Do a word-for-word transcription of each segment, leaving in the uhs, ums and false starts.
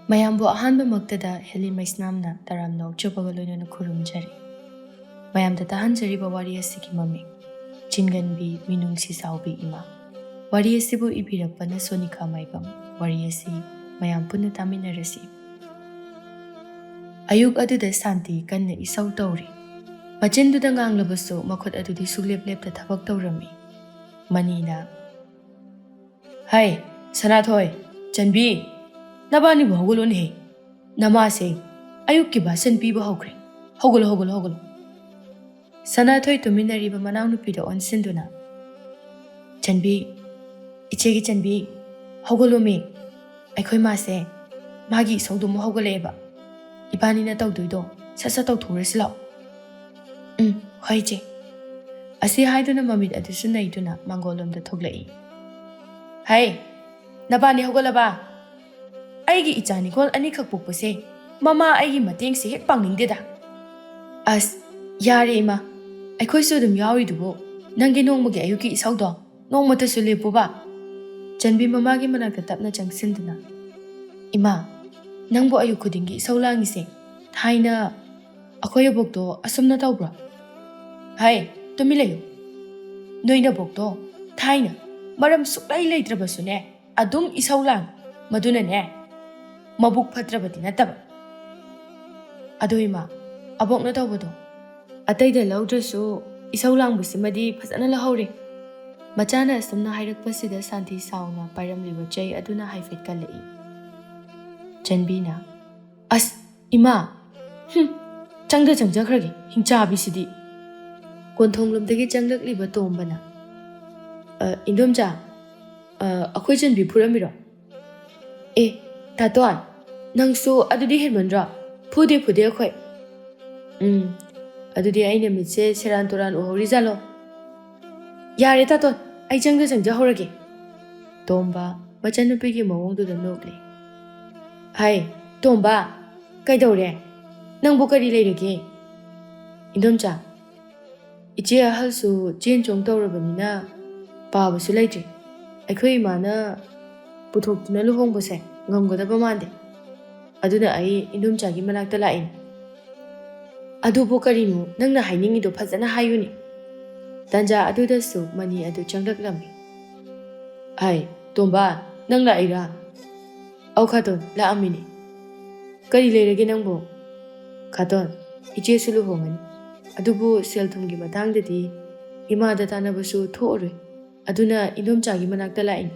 ꯃꯌꯥꯝꯕꯨ ꯑꯍꯥꯟꯕꯃꯛꯇꯗ ꯍꯦꯂꯤ ꯃꯩꯁꯅꯥꯝꯅ ꯇꯔꯥꯝꯅ ꯑꯣꯛꯆꯕꯒ ꯂꯣꯏꯅꯅ ꯈꯨꯔꯨꯝꯖꯔꯤ꯫ ꯃꯌꯥꯝꯗ ꯇꯥꯍꯟꯖꯔꯤꯕ ꯋꯥꯔꯤ ꯑꯁꯤꯒꯤ ꯃꯃꯤꯡ, ꯆꯤꯡꯒꯟꯕꯤ ꯃꯤꯅꯨꯡꯁꯤ ꯆꯥꯎꯕꯤ ꯏꯃꯥ꯫ ꯋꯥꯔꯤ ꯑꯁꯤꯕꯨ ꯏꯕꯤꯔꯛꯄꯅ ꯁꯣꯅꯤꯀꯥ ꯃꯥꯏꯕꯝ꯫ ꯋꯥꯔꯤ ꯑꯁꯤ ꯃꯌꯥꯝ ꯄꯨꯟꯅ ꯇꯥꯃꯤꯟꯅꯔꯁꯤ꯫ ꯑꯌꯨꯛ ꯑꯗꯨꯗ ꯁꯥꯟꯇꯤ ꯀꯟꯅ ꯏꯁꯧ ꯇꯧꯔꯤ꯫ ꯃꯆꯤꯟꯗꯨꯗ ꯉꯥꯡꯂꯕꯁꯨ ꯃꯈꯨꯠ ꯑꯗꯨꯗꯤ ꯁꯨꯛꯂꯦꯞ ꯂꯦꯞꯇ ꯊꯕꯛ ꯇꯧꯔꯝꯃꯤ꯫ ꯃꯅꯤꯅ, "ꯍꯩ, ꯁꯅꯥꯊꯣꯏ, ꯆꯟꯕꯤ, ꯅꯕꯥꯅꯤꯕꯨ ꯍꯧꯒꯠꯂꯣꯅꯦꯍꯦ꯫ ꯅꯃꯥꯁꯦ ꯑꯌꯨꯛꯀꯤ ꯚꯥꯁꯟ ꯄꯤꯕ ꯍꯧꯈ꯭ꯔꯦ꯫ ꯍꯧꯒꯠꯂꯣ, ꯍꯧꯒꯠꯂꯣ, ꯍꯧꯒꯠꯂꯣ꯫" ꯁꯅꯥꯊꯣꯏ ꯇꯨꯃꯤꯟꯅꯔꯤꯕ ꯃꯅꯥꯎꯅꯨꯄꯤꯗ ꯑꯣꯟꯁꯤꯟꯗꯨꯅ, "ꯆꯟꯕꯤ, ꯏꯆꯦꯒꯤ ꯆꯟꯕꯤ, ꯍꯧꯒꯠꯂꯣꯃꯤ꯫ ꯑꯩꯈꯣꯏ ꯃꯥꯁꯦ ꯃꯥꯒꯤ ꯏꯁꯧꯗꯨ ꯑꯃꯨꯛ ꯍꯧꯒꯠꯂꯛꯑꯦꯕ꯫ ꯏꯕꯥꯅꯤꯅ ꯇꯧꯗꯣꯏꯗꯣ ꯁꯠ ꯁꯠ ꯇꯧꯊꯣꯛꯎꯔꯁꯤ ꯂꯥꯛꯑꯣ꯫" "ꯎꯝ, ꯍꯣꯏ ꯏꯆꯦ꯫" ꯑꯁꯤ ꯍꯥꯏꯗꯨꯅ ꯃꯃꯤꯠ ꯑꯗꯨꯁꯨ ꯅꯩꯗꯨꯅ ꯃꯥꯡꯒꯣꯜꯂꯣꯝꯗ ꯊꯣꯛꯂꯛꯏ꯫ "ꯍꯩ, ꯅꯕꯥꯅꯤ ꯍꯧꯒꯠꯂꯕ? ꯑꯩꯒꯤ ꯏꯆꯥ ꯅꯤꯀꯣꯜ ꯑꯅꯤꯈꯛ ꯄꯣꯛꯄꯁꯦ ꯃꯃꯥ ꯑꯩꯒꯤ ꯃꯇꯦꯡꯁꯦ ꯍꯦꯛ ꯄꯥꯡꯅꯤꯡꯗꯦꯗ꯫" "ꯑꯁ, ꯌꯥꯔꯦ ꯏꯃꯥ, ꯑꯩꯈꯣꯏꯁꯨ ꯑꯗꯨꯝ ꯌꯥꯎꯔꯤꯗꯨꯕꯨ꯫ ꯅꯪꯒꯤ ꯅꯣꯡꯃꯒꯤ ꯑꯌꯨꯛꯀꯤ ꯏꯁꯧꯗꯣ ꯅꯣꯡꯃꯇꯁꯨ ꯂꯦꯞꯄꯨꯕ꯫" ꯆꯟꯕꯤ ꯃꯃꯥꯒꯤ ꯃꯅꯥꯛꯇ ꯇꯞꯅ ꯆꯪꯁꯤꯟꯗꯨꯅ, "ꯏꯃꯥ, ꯅꯪꯕꯨ ꯑꯌꯨꯛ ꯈꯨꯗꯤꯡꯒꯤ ꯏꯁꯧ ꯂꯥꯡꯉꯤꯁꯦ ꯊꯥꯏꯅ ꯑꯩꯈꯣꯏ ꯑꯕꯣꯛꯇꯣ ꯑꯁꯨꯝꯅ ꯇꯧꯕ꯭ꯔꯣ? ꯍꯩ, ꯇꯨꯃꯤꯟ ꯂꯩꯌꯨ꯫ ꯅꯣꯏ ꯅꯕꯣꯛꯇꯣ ꯊꯥꯏꯅ ꯃꯔꯝ ꯁꯨꯛꯂꯩ ꯂꯩꯇ꯭ꯔꯕꯁꯨꯅꯦ, ꯑꯗꯨꯝ ꯏꯁꯧ ꯂꯥꯡ꯫ ꯃꯗꯨꯅꯅꯦ, ꯃꯕꯨꯛ ꯐꯠꯇ꯭ꯔꯕꯗꯤ ꯅꯠꯇꯕ꯫" "ꯑꯗꯣ ꯏꯃꯥ, ꯑꯕꯣꯛꯅ ꯇꯧꯕꯗꯣ ꯑꯇꯩꯗ ꯂꯧꯗ꯭ꯔꯁꯨ ꯏꯁꯧ ꯂꯥꯡꯕꯁꯤꯃꯗꯤ ꯐꯖꯅ ꯂꯧꯍꯧꯔꯦ꯫" ꯃꯆꯥꯅ ꯑꯁꯨꯝꯅ ꯍꯥꯏꯔꯛꯄꯁꯤꯗ ꯁꯥꯟꯇꯤ ꯁꯥꯎꯅ ꯄꯥꯏꯔꯝꯂꯤꯕ ꯆꯩ ꯑꯗꯨꯅ ꯍꯥꯏꯐꯦꯠ ꯀꯜꯂꯛꯏ꯫ ꯆꯟꯕꯤꯅ, "ꯑꯁ, ꯏꯃꯥ! ꯍꯨꯝ, ꯆꯪꯗ ꯆꯪꯖꯈ꯭ꯔꯒꯦ, ꯍꯤꯡꯆꯥꯕꯤꯁꯤꯗꯤ!" ꯀꯣꯟꯊꯣꯡꯂꯣꯝꯗꯒꯤ ꯆꯪꯂꯛꯂꯤꯕ ꯇꯣꯝꯕꯅ, "ꯑ, ꯏꯟꯗꯣꯝꯆꯥ, ꯑ, ꯑꯩꯈꯣꯏ ꯆꯟꯕꯤ ꯐꯨꯔꯝꯃꯤꯔꯣ?" "ꯑꯦ, ꯇꯥꯇꯣꯟ, ꯅꯪꯁꯨ ꯑꯗꯨꯗꯤ ꯍꯦꯟꯃꯟꯗ꯭ꯔꯣ? ꯐꯨꯗꯦ, ꯐꯨꯗꯦ ꯑꯩꯈꯣꯏ꯫" "ꯎꯝ, ꯑꯗꯨꯗꯤ ꯑꯩꯅ ꯃꯤꯠꯁꯦ ꯁꯦꯔꯥꯟ ꯇꯨꯔꯥꯟ ꯎꯍꯧꯔꯤꯖꯥꯠꯂꯣ?" "ꯌꯥꯔꯦ ꯇꯥꯇꯣꯟ, ꯑꯩ ꯆꯪꯗ ꯆꯪꯖꯍꯧꯔꯒꯦ꯫" ꯇꯣꯝꯕ ꯃꯆꯟꯅꯨꯄꯤꯒꯤ ꯃꯑꯣꯡꯗꯨꯗ ꯅꯣꯛꯂꯦ꯫ "ꯍꯥꯏ, ꯇꯣꯝꯕ, ꯀꯩꯗꯧꯔꯦ? ꯅꯪꯕꯨ ꯀꯔꯤ ꯂꯩꯔꯒꯦ?" "ꯏꯟꯗꯣꯝꯆꯥ, ꯏꯆꯦ ꯑꯍꯜꯁꯨ ꯆꯦꯟ ꯆꯣꯡ ꯇꯧꯔꯕꯅꯤꯅ ꯄꯥꯕꯁꯨ ꯂꯩꯇ꯭ꯔꯦ꯫ ꯑꯩꯈꯣꯏ ꯏꯃꯥꯅ ꯄꯨꯊꯣꯛꯇꯨꯅ ꯂꯨꯍꯣꯡꯕꯁꯦ ꯉꯝꯒꯗꯕ ꯃꯥꯟꯗꯦ꯫ ꯑꯗꯨꯅ ꯑꯩ ꯏꯟꯗꯣꯝꯆꯥꯒꯤ ꯃꯅꯥꯛꯇ ꯂꯥꯛꯏꯅꯤ꯫ ꯑꯗꯨꯕꯨ ꯀꯔꯤꯅꯣ ꯅꯪꯅ ꯍꯥꯏꯅꯤꯡꯉꯤꯗꯣ? ꯐꯖꯅ ꯍꯥꯏꯌꯨꯅꯦ꯫ ꯇꯥꯟꯖꯥ ꯑꯗꯨꯗꯁꯨ ꯃꯅꯤ ꯑꯗꯨ ꯆꯪꯂꯛꯂꯝꯃꯤ꯫ "ꯑꯩ, ꯇꯣꯝꯕ, ꯅꯪ ꯂꯥꯛꯏꯔꯥ?" "ꯑꯧ ꯈꯥꯇꯣꯟ, ꯂꯥꯛꯑꯝꯃꯤꯅꯦ꯫ ꯀꯔꯤ ꯂꯩꯔꯒꯦ ꯅꯪꯕꯨ?" "ꯈꯥꯇꯣꯟ, ꯏꯆꯦꯁꯨ ꯂꯨꯍꯣꯡꯉꯅꯤ, ꯑꯗꯨꯕꯨ ꯁꯦꯜ ꯊꯨꯝꯒꯤ ꯃꯇꯥꯡꯗꯗꯤ ꯏꯃꯥꯗ ꯇꯥꯟꯅꯕꯁꯨ ꯊꯣꯛꯑꯔꯣꯏ꯫ ꯑꯗꯨꯅ ꯏꯟꯗꯣꯝꯆꯥꯒꯤ ꯃꯅꯥꯛꯇ ꯂꯥꯛꯏꯅꯤ꯫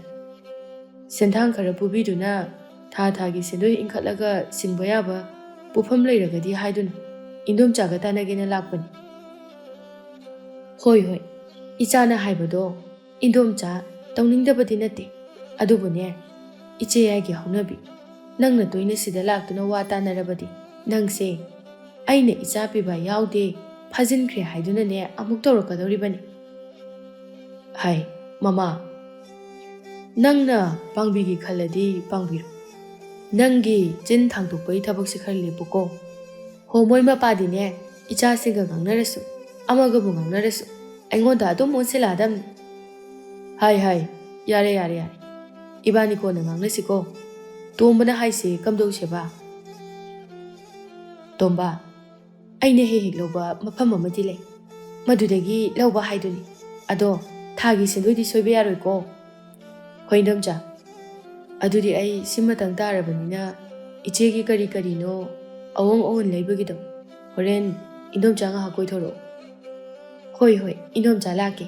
ꯁꯦꯟꯊꯥꯡ ꯈꯔ ꯄꯨꯕꯤꯗꯨꯅ ꯊꯥ ꯊꯥꯒꯤ ꯁꯦꯟꯗꯣꯏ ꯏꯟꯈꯠꯂꯒ ꯁꯤꯡꯕ ꯌꯥꯕ ꯄꯣꯠꯐꯝ ꯂꯩꯔꯒꯗꯤ ꯍꯥꯏꯗꯨꯅ ꯏꯟꯗꯣꯝꯆꯥꯒ ꯇꯥꯟꯅꯒꯦꯅ ꯂꯥꯛꯄꯅꯤ꯫" "ꯍꯣꯏ, ꯍꯣꯏ, ꯏꯆꯥꯅ ꯍꯥꯏꯕꯗꯣ ꯏꯟꯗꯣꯝꯆꯥ ꯇꯧꯅꯤꯡꯗꯕꯗꯤ ꯅꯠꯇꯦ꯫ ꯑꯗꯨꯕꯨꯅꯦ, ꯏꯆꯦ ꯌꯥꯏꯒꯤ ꯍꯧꯅꯕꯤ, ꯅꯪꯅ ꯇꯣꯏꯅ ꯁꯤꯗ ꯂꯥꯛꯇꯨꯅ ꯋꯥ ꯇꯥꯅꯔꯕꯗꯤ ꯅꯪꯁꯦ ꯑꯩꯅ ꯏꯆꯥ ꯄꯤꯕ ꯌꯥꯎꯗꯦ, ꯐꯥꯖꯤꯟꯈ꯭ꯔꯦ ꯍꯥꯏꯗꯨꯅꯅꯦ ꯑꯃꯨꯛ ꯇꯧꯔꯛꯀꯗꯧꯔꯤꯕꯅꯤ꯫" "ꯍꯥꯏ, ꯃꯃꯥ, ꯅꯪꯅ ꯄꯥꯡꯕꯤꯒꯦ ꯈꯜꯂꯗꯤ ꯄꯥꯡꯕꯤꯔꯣ꯫ ꯅꯪꯒꯤ ꯆꯤꯟ ꯊꯥꯡꯗꯣꯛꯄꯒꯤ ꯊꯕꯛꯁꯦ ꯈꯔ ꯂꯦꯞꯄꯨꯀꯣ꯫ ꯍꯣ, ꯃꯣꯏ ꯃꯄꯥꯗꯤꯅꯦ, ꯏꯆꯥꯁꯤꯡꯒ ꯉꯥꯡꯅꯔꯁꯨ, ꯑꯃꯒꯕꯨ ꯉꯥꯡꯅꯔꯁꯨ, ꯑꯩꯉꯣꯟꯗ ꯑꯗꯨꯝ ꯑꯣꯟꯁꯤꯜꯂꯛꯑꯗꯕꯅꯤ꯫" "ꯍꯥꯏ, ꯍꯥꯏ, ꯌꯥꯔꯦ, ꯌꯥꯔꯦ, ꯌꯥꯔꯦ꯫ ꯏꯕꯥꯅꯤ ꯀꯣꯟꯅ ꯉꯥꯡꯅꯁꯤꯀꯣ꯫ ꯇꯣꯝꯕꯅ ꯍꯥꯏꯁꯦ ꯀꯝꯗꯧꯁꯦꯕ?" "ꯇꯣꯝꯕ, ꯑꯩꯅ ꯍꯦꯛ ꯍꯦꯛ ꯂꯧꯕ ꯃꯐꯝ ꯑꯃꯗꯤ ꯂꯩ, ꯃꯗꯨꯗꯒꯤ ꯂꯧꯕ ꯍꯥꯏꯗꯨꯅꯤ꯫ ꯑꯗꯣ ꯊꯥꯒꯤ ꯁꯦꯟꯗꯣꯏꯗꯤ ꯁꯣꯏꯕ ꯌꯥꯔꯣꯏꯀꯣ꯫" "ꯍꯣꯏ, ꯏꯟꯗꯣꯝꯆꯥ, ꯑꯗꯨꯗꯤ ꯑꯩ ꯁꯤꯃꯇꯪ ꯇꯥꯔꯕꯅꯤꯅ ꯏꯆꯦꯒꯤ ꯀꯔꯤ ꯀꯔꯤꯅꯣ ꯑꯋꯣꯡ ꯑꯋꯣꯟ ꯂꯩꯕꯒꯤꯗꯣ ꯍꯣꯔꯦꯟ ꯏꯟꯗꯣꯝꯆꯥ ꯉꯥꯏꯍꯥꯛ ꯀꯣꯏꯊꯣꯔꯛꯑꯣ꯫" "ꯍꯣꯏ, ꯍꯣꯏ, ꯏꯟꯗꯣꯝꯆꯥ ꯂꯥꯛꯀꯦ꯫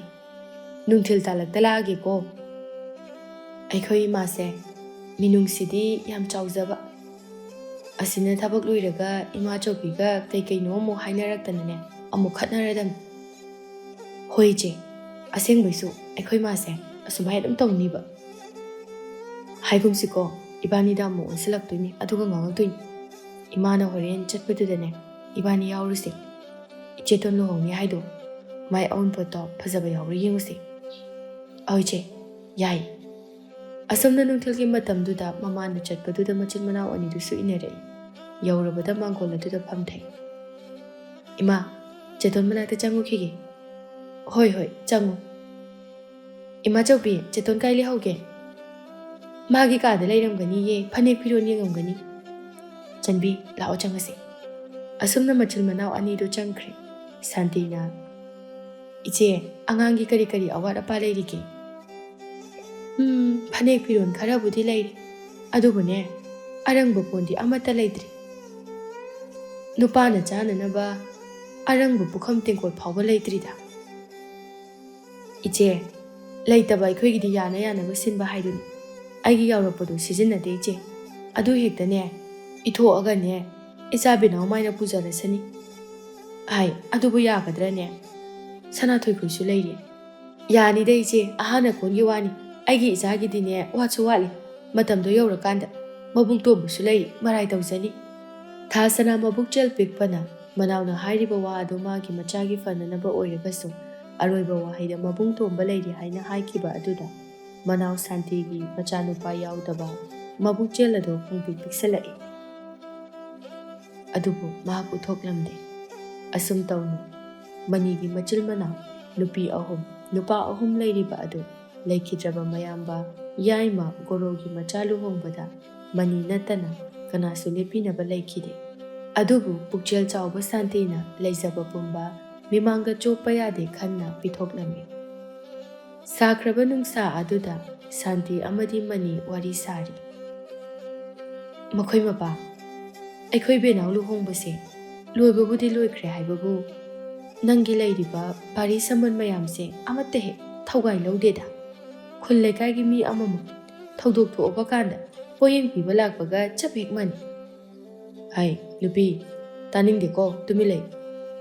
ꯅꯨꯡꯊꯤꯜ ꯇꯥꯜꯂꯛꯇ ꯂꯥꯛꯑꯒꯦꯀꯣ꯫" ꯑꯩꯈꯣꯏ ꯏꯃꯥꯁꯦ ꯃꯤꯅꯨꯡꯁꯤꯗꯤ ꯌꯥꯝ ꯆꯥꯎꯖꯕ꯫ ꯑꯁꯤꯅ ꯊꯕꯛ ꯂꯣꯏꯔꯒ ꯏꯃꯥꯆꯧꯕꯤꯒ ꯀꯩ ꯀꯩꯅꯣ ꯑꯃꯨꯛ ꯍꯥꯏꯅꯔꯛꯇꯅꯅꯦ, ꯑꯃꯨꯛ ꯈꯠꯅꯔꯗꯝꯅꯤ꯫ "ꯍꯣꯏ ꯏꯆꯦ, ꯑꯁꯦꯡꯕꯩꯁꯨ ꯑꯩꯈꯣꯏ ꯃꯥꯁꯦ ꯑꯁꯨꯃꯥꯏ ꯑꯗꯨꯝ ꯇꯧꯅꯤꯕ꯫ ꯍꯥꯏꯒꯨꯝꯁꯤꯀꯣ, ꯏꯕꯥꯅꯤꯗ ꯑꯃꯨꯛ ꯑꯣꯟꯁꯤꯜꯂꯛꯇꯣꯏꯅꯤ, ꯑꯗꯨꯒ ꯉꯥꯡꯉꯛꯇꯣꯏꯅꯤ꯫ ꯏꯃꯥꯅ ꯍꯣꯔꯦꯟ ꯆꯠꯄꯗꯨꯗꯅꯦ, ꯏꯕꯥꯅꯤ ꯌꯥꯎꯔꯨꯁꯦ꯫ ꯏꯆꯦꯇꯣꯟ ꯂꯨꯍꯣꯡꯅꯤ ꯍꯥꯏꯗꯣ, ꯃꯥꯏ ꯑꯎꯟꯄꯣꯠꯇꯣ ꯐꯖꯕ ꯌꯥꯎꯕ꯭ꯔꯥ ꯌꯦꯡꯉꯨꯁꯦ꯫" "ꯑꯧ ꯏꯆꯦ, ꯌꯥꯏ꯫" ꯑꯁꯣꯝꯅ ꯅꯨꯡꯊꯤꯜꯒꯤ ꯃꯇꯝꯗꯨꯗ ꯃꯃꯥꯅ ꯆꯠꯄꯗꯨꯗ ꯃꯆꯤꯟ ꯃꯅꯥꯎ ꯑꯅꯤꯗꯨꯁꯨ ꯏꯟꯅꯔꯛꯏ꯫ ꯌꯧꯔꯕꯗ ꯃꯥꯡꯒꯣꯜ ꯑꯗꯨꯗ ꯐꯝꯊꯩ꯫ "ꯏꯃꯥ, ꯆꯦꯇꯣꯟ ꯃꯅꯥꯛꯇ ꯆꯪꯉꯨꯈꯤꯒꯦ꯫" "ꯍꯣꯏ, ꯍꯣꯏ, ꯆꯪꯉꯨ꯫" "ꯏꯃꯥ ꯆꯧꯕꯤ, ꯆꯦꯇꯣꯟ ꯀꯥꯏ ꯂꯩꯍꯧꯒꯦ?" "ꯃꯥꯒꯤ ꯀꯥꯗ ꯂꯩꯔꯝꯒꯅꯤꯌꯦ, ꯐꯅꯦꯛ ꯐꯤꯔꯣꯜ ꯌꯦꯡꯉꯝꯒꯅꯤ꯫" "ꯆꯟꯕꯤ, ꯂꯥꯛꯑꯣ ꯆꯪꯉꯁꯤ"꯫ ꯑꯁꯨꯝꯅ ꯃꯆꯤꯟ ꯃꯅꯥꯎ ꯑꯅꯤꯗꯨ ꯆꯪꯈ꯭ꯔꯦ꯫ ꯁꯥꯟꯇꯤꯅ, "ꯏꯆꯦ, ꯑꯉꯥꯡꯒꯤ ꯀꯔꯤ ꯀꯔꯤ ꯑꯋꯥꯠ ꯑꯄꯥ ꯂꯩꯔꯤꯒꯦ?" "ꯎꯝ, ꯐꯅꯦꯛ ꯐꯤꯔꯣꯜ ꯈꯔꯕꯨꯗꯤ ꯂꯩꯔꯦ, ꯑꯗꯨꯕꯨꯅꯦ, ꯑꯔꯪꯕ ꯀꯣꯟꯗꯤ ꯑꯃꯠꯇ ꯂꯩꯇ꯭ꯔꯤ꯫ ꯅꯨꯄꯥꯅ ꯆꯥꯅꯅꯕ ꯑꯔꯪꯕ ꯄꯨꯈꯝ ꯇꯦꯡꯀꯣꯠ ꯐꯥꯎꯕ ꯂꯩꯇ꯭ꯔꯤꯗ"꯫ "ꯏꯆꯦ, ꯂꯩꯇꯕ ꯑꯩꯈꯣꯏꯒꯤꯗꯤ ꯌꯥꯅ ꯌꯥꯅꯕ ꯁꯤꯟꯕ ꯍꯥꯏꯗꯨꯅꯤ꯫ ꯑꯩꯒꯤ ꯌꯥꯎꯔꯛꯄꯗꯨ ꯁꯤꯖꯤꯟꯅꯗꯦ ꯏꯆꯦ꯫ ꯑꯗꯨ ꯍꯦꯛꯇꯅꯦ, ꯏꯊꯣꯛꯑꯒꯅꯦ, ꯏꯆꯥ ꯕꯤꯅꯥꯎ ꯃꯥꯏꯅ ꯄꯨꯖꯔꯁꯅꯤ"꯫ "ꯍꯥꯏ, ꯑꯗꯨꯕꯨ ꯌꯥꯒꯗ꯭ꯔꯅꯦ? ꯁꯅꯥꯊꯣꯏꯈꯣꯏꯁꯨ ꯂꯩꯔꯤ"꯫ "ꯌꯥꯅꯤꯗ ꯏꯆꯦ, ꯑꯍꯥꯟꯅ ꯀꯣꯟꯒꯤ ꯋꯥꯅꯤ꯫ ꯑꯩꯒꯤ ꯏꯆꯥꯒꯤꯗꯤꯅꯦ, ꯋꯥꯠꯁꯨ ꯋꯥꯠꯂꯤ꯫ ꯃꯇꯝꯗꯣ ꯌꯧꯔꯀꯥꯟꯗ ꯃꯕꯨꯡ ꯇꯣꯝꯕꯁꯨ ꯂꯩꯔꯤ, ꯃꯔꯥꯏ ꯇꯧꯖꯅꯤ"꯫ ꯊꯥ ꯁꯅꯥ ꯃꯕꯨꯛꯆꯦꯜ ꯄꯤꯛꯄꯅ ꯃꯅꯥꯎꯅ ꯍꯥꯏꯔꯤꯕ ꯋꯥ ꯑꯗꯨ ꯃꯥꯒꯤ ꯃꯆꯥꯒꯤ ꯐꯅꯅꯕ ꯑꯣꯏꯔꯒꯁꯨ, ꯑꯔꯣꯏꯕ ꯋꯥꯍꯩꯗ "ꯃꯕꯨꯡ ꯇꯣꯝꯕ ꯂꯩꯔꯤ" ꯍꯥꯏꯅ ꯍꯥꯏꯈꯤꯕ ꯑꯗꯨꯗ ꯃꯅꯥꯎ ꯁꯥꯟꯇꯤꯒꯤ ꯃꯆꯥꯅꯨꯄꯥ ꯌꯥꯎꯗꯕ ꯃꯕꯨꯛꯆꯦꯜ ꯑꯗꯨ ꯄꯨꯡꯄꯤꯛ ꯄꯤꯛꯁꯜꯂꯛꯏ꯫ ꯑꯗꯨꯕꯨ ꯃꯍꯥꯛ ꯎꯠꯊꯣꯛꯂꯝꯗꯦ꯫ ꯑꯁꯨꯝ ꯇꯧꯅ ꯃꯅꯤꯒꯤ ꯃꯆꯤꯜ ꯃꯅꯥꯎ ꯅꯨꯄꯤ ꯑꯍꯨꯝ, ꯅꯨꯄꯥ ꯑꯍꯨꯝ ꯂꯩꯔꯤꯕ ꯑꯗꯨ ꯂꯩꯈꯤꯗ꯭ꯔꯕ ꯃꯌꯥꯝꯕ ꯌꯥꯏꯃ ꯒꯣꯔꯣꯒꯤ ꯃꯆꯥ ꯂꯨꯍꯣꯡꯕꯗ ꯃꯅꯤ ꯅꯠꯇꯅ ꯀꯅꯥꯁꯨ ꯂꯦꯞꯄꯤꯅꯕ ꯂꯩꯈꯤꯗꯦ꯫ ꯑꯗꯨꯕꯨ ꯄꯨꯛꯆꯦꯜ ꯆꯥꯎꯕ ꯁꯥꯟꯇꯤꯅ ꯂꯩꯖꯕ ꯄꯨꯝꯕ ꯃꯤꯃꯥꯡꯗ ꯆꯣꯞꯄ ꯌꯥꯗꯦ ꯈꯟꯅ ꯄꯤꯊꯣꯛꯂꯝꯃꯤ꯫ ꯁꯥꯈ꯭ꯔꯕ ꯅꯨꯡꯁꯥ ꯑꯗꯨꯗ ꯁꯥꯟꯇꯤ ꯑꯃꯗꯤ ꯃꯅꯤ ꯋꯥꯔꯤ ꯁꯥꯔꯤ꯫ "ꯃꯈꯣꯏ ꯃꯄꯥ, ꯑꯩꯈꯣꯏ ꯕꯦꯅꯥꯎ ꯂꯨꯍꯣꯡꯕꯁꯦ ꯂꯣꯏꯕꯕꯨꯗꯤ ꯂꯣꯏꯈ꯭ꯔꯦ ꯍꯥꯏꯕꯕꯨ, ꯅꯪꯒꯤ ꯂꯩꯔꯤꯕ ꯄꯥꯔꯤ ꯁꯝꯕꯟ ꯃꯌꯥꯝꯁꯦ ꯑꯃꯠꯇ ꯍꯦꯛ ꯊꯧꯒꯥꯏ ꯂꯧꯗꯦꯗ꯫ ꯈꯨꯜ ꯂꯩꯀꯥꯏꯒꯤ ꯃꯤ ꯑꯃꯃꯝ ꯊꯧꯗꯣꯛ ꯊꯣꯛꯑꯕ ꯀꯥꯟꯗ ꯄꯣꯌꯦꯡ ꯄꯤꯕ ꯂꯥꯛꯄꯒ ꯆꯞ ꯍꯦꯛ ꯃꯥꯟꯅꯩ"꯫ "ꯍꯩ, ꯅꯨꯄꯤ, ꯇꯥꯅꯤꯡꯗꯦꯀꯣ, ꯇꯨꯃꯤꯟ ꯂꯩ꯫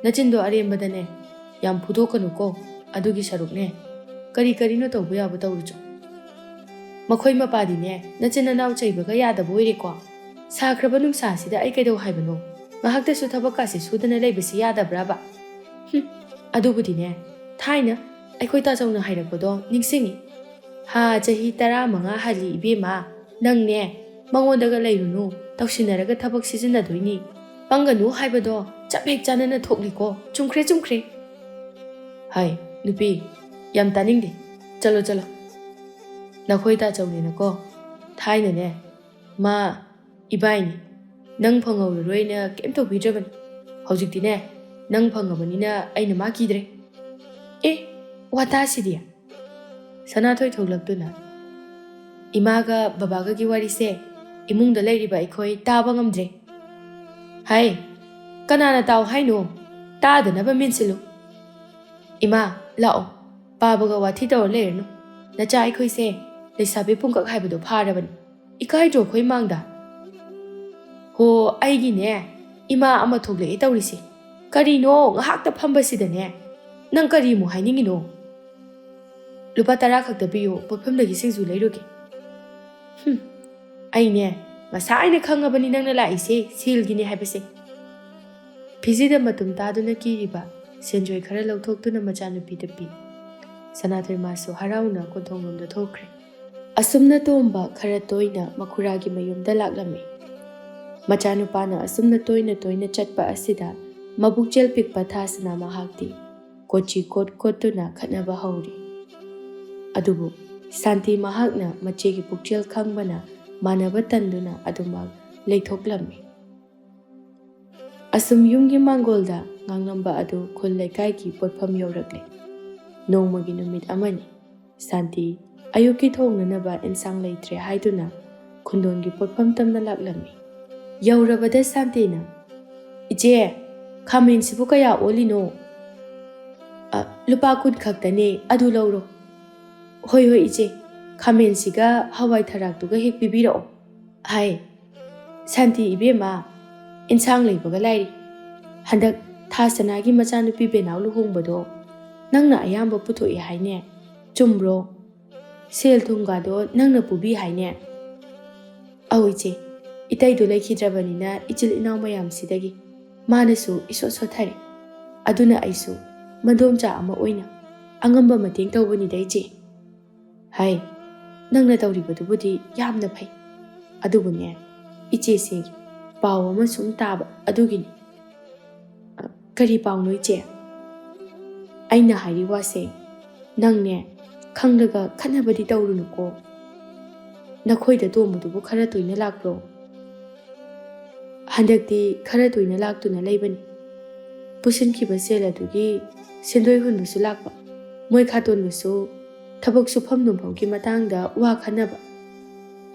ꯅꯆꯤꯟꯗꯣ ꯑꯔꯦꯝꯕꯗꯅꯦ ꯌꯥꯝ ꯐꯨꯗꯣꯛꯀꯅꯨꯀꯣ꯫ ꯑꯗꯨꯒꯤ ꯁꯔꯨꯛꯅꯦ, ꯀꯔꯤ ꯀꯔꯤꯅꯣ ꯇꯧꯕ ꯌꯥꯕ ꯇꯧꯔꯨꯆꯣ꯫ ꯃꯈꯣꯏ ꯃꯄꯥꯗꯤꯅꯦ, ꯅꯆꯤꯟ ꯅꯅꯥꯎ ꯆꯩꯕꯒ ꯌꯥꯗꯕ ꯑꯣꯏꯔꯦꯀꯣ꯫ ꯁꯥꯈ꯭ꯔꯕ ꯅꯨꯡꯁꯥꯁꯤꯗ ꯑꯩ ꯀꯩꯗꯧ ꯍꯥꯏꯕꯅꯣ? ꯉꯥꯏꯍꯥꯛꯇꯁꯨ ꯊꯕꯛꯀꯥꯁꯦ ꯁꯨꯗꯅ ꯂꯩꯕꯁꯤ ꯌꯥꯗꯕ꯭ꯔꯕ? ꯍꯨꯝ, ꯑꯗꯨꯕꯨꯗꯤꯅꯦ, ꯊꯥꯏꯅ ꯑꯩꯈꯣꯏ ꯇꯥꯆꯧꯅ ꯍꯥꯏꯔꯛꯄꯗꯣ ꯅꯤꯡꯁꯤꯡꯉꯤ꯫ ꯍꯥ, ꯆꯍꯤ ꯇꯔꯥꯃꯉꯥ ꯍꯜꯂꯤ ꯏꯕꯦꯝꯃ꯫ ꯅꯪꯅꯦ, ꯃꯉꯣꯟꯗꯒ ꯂꯩꯔꯨꯅꯨ, ꯇꯧꯁꯤꯟꯅꯔꯒ ꯊꯕꯛ ꯁꯤꯖꯤꯟꯅꯗꯣꯏꯅꯤ꯫ ꯄꯪꯒꯅꯨ ꯍꯥꯏꯕꯗꯣ ꯆꯞ ꯍꯦꯛ ꯆꯥꯅꯅ ꯊꯣꯛꯂꯤꯀꯣ꯫ ꯆꯨꯝꯈ꯭ꯔꯦ, ꯆꯨꯝꯈ꯭ꯔꯦ"꯫ "ꯍꯥꯏ, ꯅꯨꯄꯤ, ꯌꯥꯝ ꯇꯥꯅꯤꯡꯗꯦ꯫ ꯆꯠꯂꯣ, ꯆꯠꯂꯣ꯫ ꯅꯈꯣꯏ ꯇꯥꯆꯧꯅꯦꯅꯀꯣ꯫ ꯊꯥꯏꯅꯅꯦ, ꯃꯥ ꯏꯕꯥꯏꯅꯤ꯫ ꯅꯪ ꯐꯪꯍꯧꯔꯔꯣꯏꯅ ꯀꯩꯝ ꯇꯧꯕꯤꯗ꯭ꯔꯕꯅꯤ꯫ ꯍꯧꯖꯤꯛꯇꯤꯅꯦ, ꯅꯪ ꯐꯪꯉꯕꯅꯤꯅ ꯑꯩꯅ ꯃꯥ ꯀꯤꯗ꯭ꯔꯦ꯫ ꯑꯦ, ꯋꯥꯇꯥꯁꯤꯗꯤ! ꯁꯅꯥꯊꯣꯏ ꯊꯣꯛꯂꯛꯇꯨꯅ, "ꯏꯃꯥꯒ ꯕꯕꯥꯒꯒꯤ ꯋꯥꯔꯤꯁꯦ ꯏꯃꯨꯡꯗ ꯂꯩꯔꯤꯕ ꯑꯩꯈꯣꯏ ꯇꯥꯕ ꯉꯝꯗ꯭ꯔꯦ꯫ ꯍꯥꯏ, ꯀꯅꯥꯅ ꯇꯥꯎ ꯍꯥꯏꯅꯣ? ꯇꯥꯗꯅꯕ ꯃꯦꯟꯁꯤꯜꯂꯨ꯫ ꯏꯃꯥ, ꯂꯥꯛꯑꯣ, ꯄꯥꯕꯒ ꯋꯥꯊꯤ ꯇꯧꯔ ꯂꯩꯔꯅꯨ꯫ ꯅꯆꯥ ꯑꯩꯈꯣꯏꯁꯦ ꯂꯩꯁꯥꯕꯤ ꯄꯨꯡꯀꯛ ꯍꯥꯏꯕꯗꯣ ꯐꯥꯔꯕꯅꯤ꯫ ꯏꯀꯥꯏꯗ꯭ꯔꯣ ꯑꯩꯈꯣꯏ ꯃꯥꯡꯗ?" "ꯍꯣ, ꯑꯩꯒꯤꯅꯦ, ꯏꯃꯥ ꯑꯃ ꯊꯣꯛꯂꯛꯑꯦ ꯇꯧꯔꯤꯁꯦ꯫ ꯀꯔꯤꯅꯣ ꯉꯥꯏꯍꯥꯛꯇ ꯐꯝꯕꯁꯤꯗꯅꯦ? ꯅꯪ ꯀꯔꯤꯃꯨꯛ ꯍꯥꯏꯅꯤꯡꯉꯤꯅꯣ?" "ꯂꯨꯄꯥ ꯇꯔꯥ ꯈꯛꯇ ꯄꯤꯌꯨ, ꯄꯣꯠꯐꯝꯗꯒꯤ ꯁꯤꯡꯖꯨ ꯂꯩꯔꯨꯒꯦ꯫" "ꯍꯨꯝ, ꯑꯩꯅꯦ, ꯉꯁꯥꯏꯅ ꯈꯪꯉꯕꯅꯤ ꯅꯪꯅ ꯂꯥꯛꯏꯁꯦ ꯁꯦꯜꯒꯤꯅꯦ ꯍꯥꯏꯕꯁꯦ꯫" ꯐꯤꯖꯤꯗ ꯃꯇꯨꯝ ꯇꯥꯗꯨꯅ ꯀꯤꯔꯤꯕ ꯁꯦꯟꯖꯣꯏ ꯈꯔ ꯂꯧꯊꯣꯛꯇꯨꯅ ꯃꯆꯥꯅꯨꯄꯤꯗ ꯄꯤ꯫ ꯁꯅꯥꯊꯣꯏ ꯃꯥꯁꯨ ꯍꯔꯥꯎꯅ ꯀꯣꯟꯊꯣꯡꯂꯣꯝꯗ ꯊꯣꯛꯈ꯭ꯔꯦ꯫ ꯑꯁꯨꯝꯅ ꯇꯣꯝꯕ ꯈꯔ ꯇꯣꯏꯅ ꯃꯈꯨꯔꯥꯒꯤ ꯃꯌꯨꯝꯗ ꯂꯥꯛꯂꯝꯃꯤ꯫ ꯃꯆꯥꯅꯨꯄꯥꯅ ꯑꯁꯨꯝꯅ ꯇꯣꯏꯅ ꯇꯣꯏꯅ ꯆꯠꯄ ꯑꯁꯤꯗ ꯃꯕꯨꯛꯆꯦꯜ ꯄꯤꯛꯄ ꯊꯥꯁꯅꯥ ꯃꯍꯥꯛꯇꯤ ꯀꯣꯆꯤ ꯀꯣꯠ ꯀꯣꯠꯇꯨꯅ ꯈꯠꯅꯕ ꯍꯧꯔꯤ꯫ ꯑꯗꯨꯕꯨ ꯁꯥꯟꯇꯤ ꯃꯍꯥꯛꯅ ꯃꯆꯦꯒꯤ ꯄꯨꯛꯆꯦꯜ ꯈꯪꯕꯅ ꯃꯥꯟꯅꯕ ꯇꯟꯗꯨꯅ ꯑꯗꯨꯃꯛ ꯂꯩꯊꯣꯛꯂꯝꯃꯤ꯫ ꯑꯁꯨꯝ ꯌꯨꯝꯒꯤ ꯃꯥꯡꯒꯣꯜꯗ ꯉꯥꯡꯂꯝꯕ ꯑꯗꯨ ꯈꯨꯜ ꯂꯩꯀꯥꯏꯒꯤ ꯄꯣꯠꯐꯝ ꯌꯧꯔꯛꯂꯦ꯫ ꯅꯣꯡꯃꯒꯤ ꯅꯨꯃꯤꯠ ꯑꯃꯅꯤ꯫ ꯁꯥꯟꯇꯤ ꯑꯌꯨꯛꯀꯤ ꯊꯣꯡꯅꯅꯕ ꯏꯟꯁꯥꯡ ꯂꯩꯇ꯭ꯔꯦ ꯍꯥꯏꯗꯨꯅ ꯈꯨꯟꯗꯣꯟꯒꯤ ꯄꯣꯠꯐꯝ ꯇꯝꯅ ꯂꯥꯛꯂꯝꯃꯤ꯫ ꯌꯧꯔꯕꯗ ꯁꯥꯟꯇꯤꯅ, "ꯏꯆꯦ, ꯈꯥꯃꯦꯟꯁꯤꯕꯨ ꯀꯌꯥ ꯑꯣꯜꯂꯤꯅꯣ?" "ꯑ, ꯂꯨꯄꯥ ꯀꯨꯟ ꯈꯛꯇꯅꯦ, ꯑꯗꯨ ꯂꯧꯔꯣ꯫" "ꯍꯣꯏ, ꯍꯣꯏ, ꯏꯆꯦ, ꯈꯥꯃꯦꯟꯁꯤꯒ ꯍꯋꯥꯏ ꯊꯔꯥꯛꯇꯨꯒ ꯍꯦꯛ ꯄꯤꯕꯤꯔꯛꯑꯣ꯫" ꯍꯥꯏ꯫ "ꯁꯥꯟꯇꯤ ꯏꯕꯦꯝꯃ, ꯏꯟꯁꯥꯡ ꯂꯩꯕꯒ ꯂꯥꯏꯔꯤ꯫ ꯍꯟꯗꯛ ꯊꯥ ꯁꯅꯥꯒꯤ ꯃꯆꯥꯅꯨꯄꯤ ꯕꯦꯅꯥꯎ ꯂꯨꯍꯣꯡꯕꯗꯣ ꯅꯪꯅ ꯑꯌꯥꯝꯕ ꯄꯨꯊꯣꯛꯑꯦ ꯍꯥꯏꯅꯦ, ꯆꯨꯝꯕ꯭ꯔꯣ? ꯁꯦꯜ ꯊꯨꯝꯒꯗꯣ ꯅꯪꯅ ꯄꯨꯕꯤ ꯍꯥꯏꯅꯦ?" "ꯑꯧ ꯏꯆꯦ, ꯏꯇꯩꯗꯣ ꯂꯩꯈꯤꯗ꯭ꯔꯕꯅꯤꯅ ꯏꯆꯤꯜ ꯏꯅꯥꯎ ꯃꯌꯥꯝꯁꯤꯗꯒꯤ ꯃꯥꯅꯁꯨ ꯏꯁꯣꯠ ꯁꯣꯠꯊꯔꯦ꯫ ꯑꯗꯨꯅ ꯑꯩꯁꯨ ꯃꯗꯣꯝꯆꯥ ꯑꯃ ꯑꯣꯏꯅ ꯑꯉꯝꯕ ꯃꯇꯦꯡ ꯇꯧꯕꯅꯤꯗ ꯏꯆꯦ꯫" ꯍꯥꯏ, "ꯅꯪꯅ ꯇꯧꯔꯤꯕꯗꯨꯕꯨꯗꯤ ꯌꯥꯝꯅ ꯐꯩ꯫ ꯑꯗꯨꯕꯨꯅꯦ, ꯏꯆꯦꯁꯦ ꯄꯥꯎ ꯑꯃ ꯁꯨꯝ ꯇꯥꯕ ꯑꯗꯨꯒꯤꯅꯤ꯫" "ꯑ, ꯀꯔꯤ ꯄꯥꯎꯅꯣ ꯏꯆꯦ?" "ꯑꯩꯅ ꯍꯥꯏꯔꯤ ꯋꯥꯁꯦ ꯅꯪꯅꯦ, ꯈꯪꯂꯒ ꯈꯠꯅꯕꯗꯤ ꯇꯧꯔꯨꯅꯨꯀꯣ꯫ ꯅꯈꯣꯏꯗ ꯇꯣꯝꯕꯗꯨꯕꯨ ꯈꯔ ꯇꯣꯏꯅ ꯂꯥꯛꯄ꯭ꯔꯣ?" ꯍꯟꯗꯛꯇꯤ ꯈꯔ ꯇꯣꯏꯅ ꯂꯥꯛꯇꯨꯅ ꯂꯩꯕꯅꯤ꯫ ꯄꯨꯁꯤꯟꯈꯤꯕ ꯁꯦꯜ ꯑꯗꯨꯒꯤ ꯁꯦꯟꯗꯣꯏ ꯍꯨꯟꯕꯁꯨ ꯂꯥꯛꯄ, ꯃꯣꯏ ꯈꯥꯇꯣꯟꯒꯁꯨ ꯊꯕꯛ ꯁꯨꯐꯝ ꯅꯣꯝꯐꯝꯒꯤ ꯃꯇꯥꯡꯗ ꯋꯥ ꯈꯟꯅꯕ꯫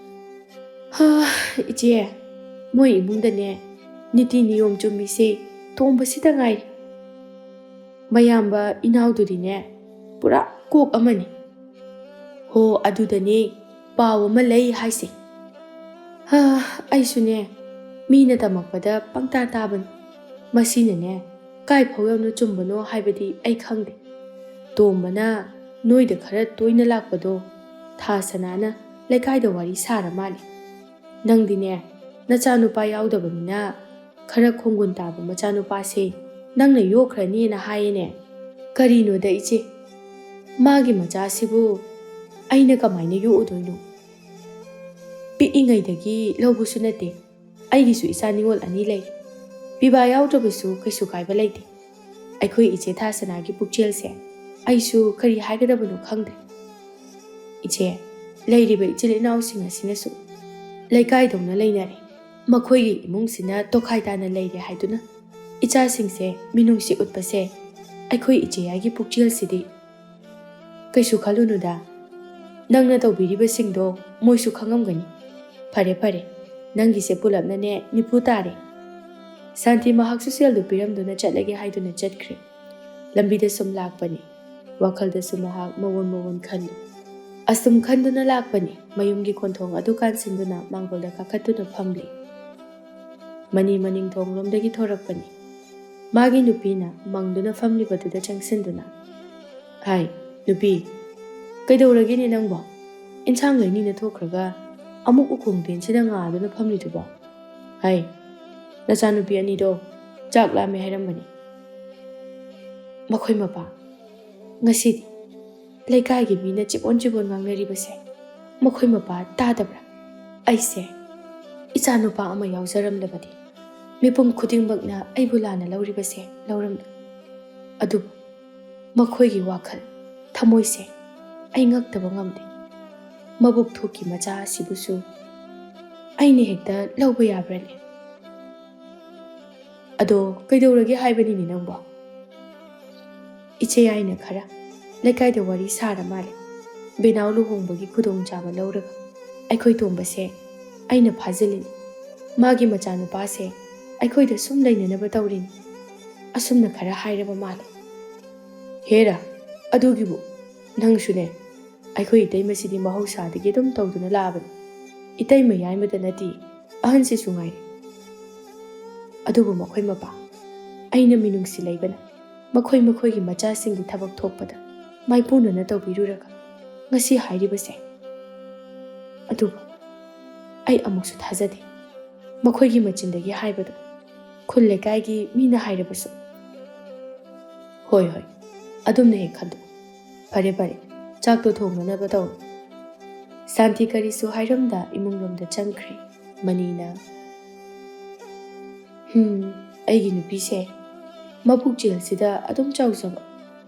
ꯍꯥ, ꯏꯆꯦ, ꯃꯣꯏ ꯏꯃꯨꯡꯗꯅꯦ ꯅꯤꯇꯤ ꯅꯤꯌꯣꯝ ꯆꯨꯝꯃꯤꯁꯦ ꯇꯣꯝꯕꯁꯤꯗ ꯉꯥꯏꯔꯦ꯫ ꯃꯌꯥꯝꯕ ꯏꯅꯥꯎꯗꯨꯗꯤꯅꯦ ꯄꯨꯔꯥ ꯀꯣꯛ ꯑꯃꯅꯤ꯫ ꯍꯣ, ꯑꯗꯨꯗꯅꯦ ꯄꯥꯎ ꯑꯃ ꯂꯩ ꯍꯥꯏꯁꯦ꯫ ꯍꯥ, ꯑꯩꯁꯨꯅꯦ ꯃꯤꯅ ꯇꯝꯃꯛꯄꯗ ꯄꯪꯇꯥ ꯇꯥꯕꯅꯤ꯫ ꯃꯁꯤꯅꯅꯦ ꯀꯥꯏ ꯐꯥꯎ ꯌꯧꯅ ꯆꯨꯝꯕꯅꯣ ꯍꯥꯏꯕꯗꯤ ꯑꯩ ꯈꯪꯗꯦ꯫ ꯇꯣꯝꯕꯅ ꯅꯣꯏꯗ ꯈꯔ ꯇꯣꯏꯅ ꯂꯥꯛꯄꯗꯣ ꯊꯥ ꯁꯅꯥꯅ ꯂꯩꯀꯥꯏꯗ ꯋꯥꯔꯤ ꯁꯥꯔ ꯃꯥꯜꯂꯦ꯫ ꯅꯪꯗꯤꯅꯦ ꯅꯆꯥꯅꯨꯄꯥ ꯌꯥꯎꯗꯕꯅꯤꯅ ꯈꯔ ꯈꯣꯡꯒꯨꯟ ꯇꯥꯕ ꯃꯆꯥꯅꯨꯄꯥꯁꯦ ꯅꯪꯅ ꯌꯣꯛꯈ꯭ꯔꯅꯤꯅ ꯍꯥꯏꯌꯦꯅꯦ꯫ ꯀꯔꯤꯅꯣꯗ ꯏꯆꯦ, ꯃꯥꯒꯤ ꯃꯆꯥꯁꯤꯕꯨ ꯑꯩꯅ ꯀꯃꯥꯏꯅ ꯌꯣꯛꯎꯗꯣꯏꯅꯣ? ꯄꯤꯛꯏꯉꯩꯗꯒꯤ ꯂꯧꯕꯁꯨ ꯅꯠꯇꯦ, ꯑꯩꯒꯤꯁꯨ ꯏꯆꯥ ꯅꯤꯉꯣꯜ ꯑꯅꯤ ꯂꯩ꯫ ꯄꯤꯕꯥ ꯌꯥꯎꯗ꯭ꯔꯕꯁꯨ ꯀꯩꯁꯨ ꯀꯥꯏꯕ ꯂꯩꯇꯦ꯫ ꯑꯩꯈꯣꯏ ꯏꯆꯦ ꯊꯥꯁꯅꯥꯒꯤ ꯄꯨꯛꯆꯦꯜꯁꯦ ꯑꯩꯁꯨ ꯀꯔꯤ ꯍꯥꯏꯒꯗꯕꯅꯣ ꯈꯪꯗ꯭ꯔꯦ꯫ ꯏꯆꯦ, ꯂꯩꯔꯤꯕ ꯏꯆꯤꯜ ꯏꯅꯥꯎꯁꯤꯡ ꯑꯁꯤꯅꯁꯨ ꯂꯩꯀꯥꯏꯗꯧꯅ ꯂꯩꯅꯔꯦ꯫ ꯃꯈꯣꯏꯒꯤ ꯏꯃꯨꯡꯁꯤꯅ ꯇꯣꯈꯥꯏ ꯇꯥꯅ ꯂꯩꯔꯦ ꯍꯥꯏꯗꯨꯅ ꯏꯆꯥꯁꯤꯡꯁꯦ ꯃꯤꯅꯨꯡꯁꯤ ꯎꯠꯄꯁꯦ ꯑꯩꯈꯣꯏ ꯏꯆꯦ ꯌꯥꯏꯒꯤ ꯄꯨꯛꯆꯦꯜꯁꯤꯗꯤ꯫ ꯀꯩꯁꯨ ꯈꯜꯂꯨꯅꯨꯗ, ꯅꯪꯅ ꯇꯧꯕꯤꯔꯤꯕꯁꯤꯡꯗꯣ ꯃꯣꯏꯁꯨ ꯈꯪꯉꯝꯒꯅꯤ꯫ ꯐꯔꯦ ꯐꯔꯦ, ꯅꯪꯒꯤꯁꯦ ꯄꯨꯂꯞꯅꯅꯦ ꯅꯤꯐꯨ ꯇꯥꯔꯦ꯫ ꯁꯥꯟꯇꯤ ꯃꯍꯥꯛꯁꯨ ꯁꯦꯜꯗꯨ ꯄꯤꯔꯝꯗꯨꯅ ꯆꯠꯂꯒꯦ ꯍꯥꯏꯗꯨꯅ ꯆꯠꯈ꯭ꯔꯦ꯫ ꯂꯝꯕꯤꯗꯁꯨ ꯂꯥꯛꯄꯅꯤ꯫ ꯋꯥꯈꯜꯗꯁꯨ ꯃꯍꯥꯛ ꯃꯑꯣꯟ ꯃꯑꯣꯟ ꯈꯜꯂꯤ꯫ ꯑꯁꯨꯝ ꯈꯟꯗꯨꯅ ꯂꯥꯛꯄꯅꯤ꯫ ꯃꯌꯨꯝꯒꯤ ꯈꯣꯟꯊꯣꯡ ꯑꯗꯨ ꯀꯥꯟꯁꯤꯟꯗꯨꯅ ꯃꯥꯡꯒꯣꯜꯗ ꯀꯥꯈꯠꯇꯨꯅ ꯐꯝꯂꯤ꯫ ꯃꯅꯤ ꯃꯅꯤꯡꯊꯣꯡꯂꯣꯝꯗꯒꯤ ꯊꯣꯔꯛꯄꯅꯤ꯫ ꯃꯥꯒꯤ ꯅꯨꯄꯤꯅ ꯃꯪꯗꯨꯅ ꯐꯝꯂꯤꯕꯗꯨꯗ ꯆꯪꯁꯤꯟꯗꯨꯅ, "ꯍꯥꯏ, ꯅꯨꯄꯤ, ꯀꯩꯗꯧꯔꯒꯦꯅꯦ ꯅꯪꯕꯣ? ꯏꯟꯁꯥꯡ ꯂꯩꯅꯤꯅ ꯊꯣꯛꯈ꯭ꯔꯒ ꯑꯃꯨꯛ ꯎꯈꯣꯡ ꯇꯦꯟꯁꯤꯗ ꯉꯥꯗꯨꯅ ꯐꯝꯂꯤꯗꯨꯕꯣ? ꯍꯥꯏ, ꯅꯆꯥꯅꯨꯄꯤ ꯑꯅꯤꯗꯣ ꯆꯥꯛ ꯂꯥꯝꯃꯦ ꯍꯥꯏꯔꯝꯕꯅꯤ꯫ ꯃꯈꯣꯏ ꯃꯄꯥ, ꯉꯁꯤꯗꯤ ꯂꯩꯀꯥꯏꯒꯤ ꯃꯤꯅ ꯆꯤꯕꯣꯟ ꯆꯤꯕꯣꯟ ꯉꯥꯡꯅꯔꯤꯕꯁꯦ ꯃꯈꯣꯏ ꯃꯄꯥ ꯇꯥꯗꯕ꯭ꯔꯥ? ꯑꯩꯁꯦ ꯏꯆꯥꯅꯨꯄꯥ ꯑꯃ ꯌꯥꯎꯖꯔꯝꯂꯕꯗꯤ ꯃꯤꯄꯨꯝ ꯈꯨꯗꯤꯡꯃꯛꯅ ꯑꯩꯕꯨ ꯂꯥꯟꯅ ꯂꯧꯔꯤꯕꯁꯦ ꯂꯧꯔꯝꯂꯣꯏ꯫ ꯑꯗꯨꯕꯨ ꯃꯈꯣꯏꯒꯤ ꯋꯥꯈꯜ, ꯊꯃꯣꯏꯁꯦ ꯑꯩ ꯉꯛꯇꯕ ꯉꯝꯗꯦ꯫ ꯃꯕꯨꯛ ꯊꯣꯛꯀꯤ ꯃꯆꯥ ꯑꯁꯤꯕꯨꯁꯨ ꯑꯩꯅ ꯍꯦꯛꯇ ꯂꯧꯕ ꯌꯥꯕ꯭ꯔꯅꯦ? "ꯑꯗꯣ ꯀꯩꯗꯧꯔꯒꯦ ꯍꯥꯏꯕꯅꯤꯅꯦ ꯅꯪꯕꯣ?" "ꯏꯆꯦ ꯌꯥꯏꯅ ꯈꯔ ꯂꯩꯀꯥꯏꯗ ꯋꯥꯔꯤ ꯁꯥꯔ ꯃꯥꯜꯂꯦ꯫ ꯕꯦꯅꯥꯎ ꯂꯨꯍꯣꯡꯕꯒꯤ ꯈꯨꯗꯣꯡꯆꯥꯕ ꯂꯧꯔꯒ ꯑꯩꯈꯣꯏ ꯇꯣꯝꯕꯁꯦ ꯑꯩꯅ ꯐꯥꯖꯤꯜꯂꯤꯅꯤ꯫ ꯃꯥꯒꯤ ꯃꯆꯥꯅꯨꯄꯥꯁꯦ ꯑꯩꯈꯣꯏꯗ ꯁꯨꯝ ꯂꯩꯅꯅꯕ ꯇꯧꯔꯤꯅꯤ꯫ ꯑꯁꯨꯝꯅ ꯈꯔ ꯍꯥꯏꯔꯕ ꯃꯥꯜꯂꯦ꯫" "ꯍꯦꯔꯥ, ꯑꯗꯨꯒꯤꯕꯨ ꯅꯪꯁꯨꯅꯦ꯫ ꯑꯩꯈꯣꯏ ꯏꯇꯩꯃꯁꯤꯗꯤ ꯃꯍꯧꯁꯥꯗꯒꯤ ꯑꯗꯨꯝ ꯇꯧꯗꯨꯅ ꯂꯥꯛꯑꯕꯅꯤ꯫ ꯏꯇꯩꯃ ꯌꯥꯏꯃꯗ ꯅꯠꯇꯦ, ꯑꯍꯟꯁꯤꯁꯨ ꯉꯥꯏꯔꯦ꯫ ꯑꯗꯨꯕꯨ ꯃꯈꯣꯏ ꯃꯄꯥ ꯑꯩꯅ ꯃꯤꯅꯨꯡꯁꯤ ꯂꯩꯕꯅ ꯃꯈꯣꯏ ꯃꯈꯣꯏꯒꯤ ꯃꯆꯥꯁꯤꯡꯒꯤ ꯊꯕꯛ ꯊꯣꯛꯄꯗ ꯃꯥꯏꯄꯨꯅꯅ ꯇꯧꯕꯤꯔꯨꯔꯒ ꯉꯁꯤ ꯍꯥꯏꯔꯤꯕꯁꯦ꯫ ꯑꯗꯨꯕꯨ ꯑꯩ ꯑꯃꯨꯛꯁꯨ ꯊꯥꯖꯗꯦ ꯃꯈꯣꯏꯒꯤ ꯃꯆꯤꯟꯗꯒꯤ ꯍꯥꯏꯕꯗꯣ, ꯈꯨꯜ ꯂꯩꯀꯥꯏꯒꯤ ꯃꯤꯅ ꯍꯥꯏꯔꯕꯁꯨ꯫ ꯍꯣꯏ, ꯍꯣꯏ, ꯑꯗꯨꯝꯅ ꯍꯦꯛ ꯈꯟꯗꯣꯛꯎ꯫ ꯐꯔꯦ, ꯐꯔꯦ, ꯆꯥꯛꯇꯣ ꯊꯣꯡꯅꯅꯕ ꯇꯧꯔꯣ꯫" ꯁꯥꯟꯇꯤ ꯀꯔꯤꯁꯨ ꯍꯥꯏꯔꯝꯗ ꯏꯃꯨꯡꯂꯣꯝꯗ ꯆꯪꯈ꯭ꯔꯦ꯫ ꯃꯅꯤꯅ, "ꯍꯨꯝ, ꯑꯩꯒꯤ ꯅꯨꯄꯤꯁꯦ ꯃꯄꯨꯛꯆꯦꯜꯁꯤꯗ ꯑꯗꯨꯝ ꯆꯥꯎꯖꯕ,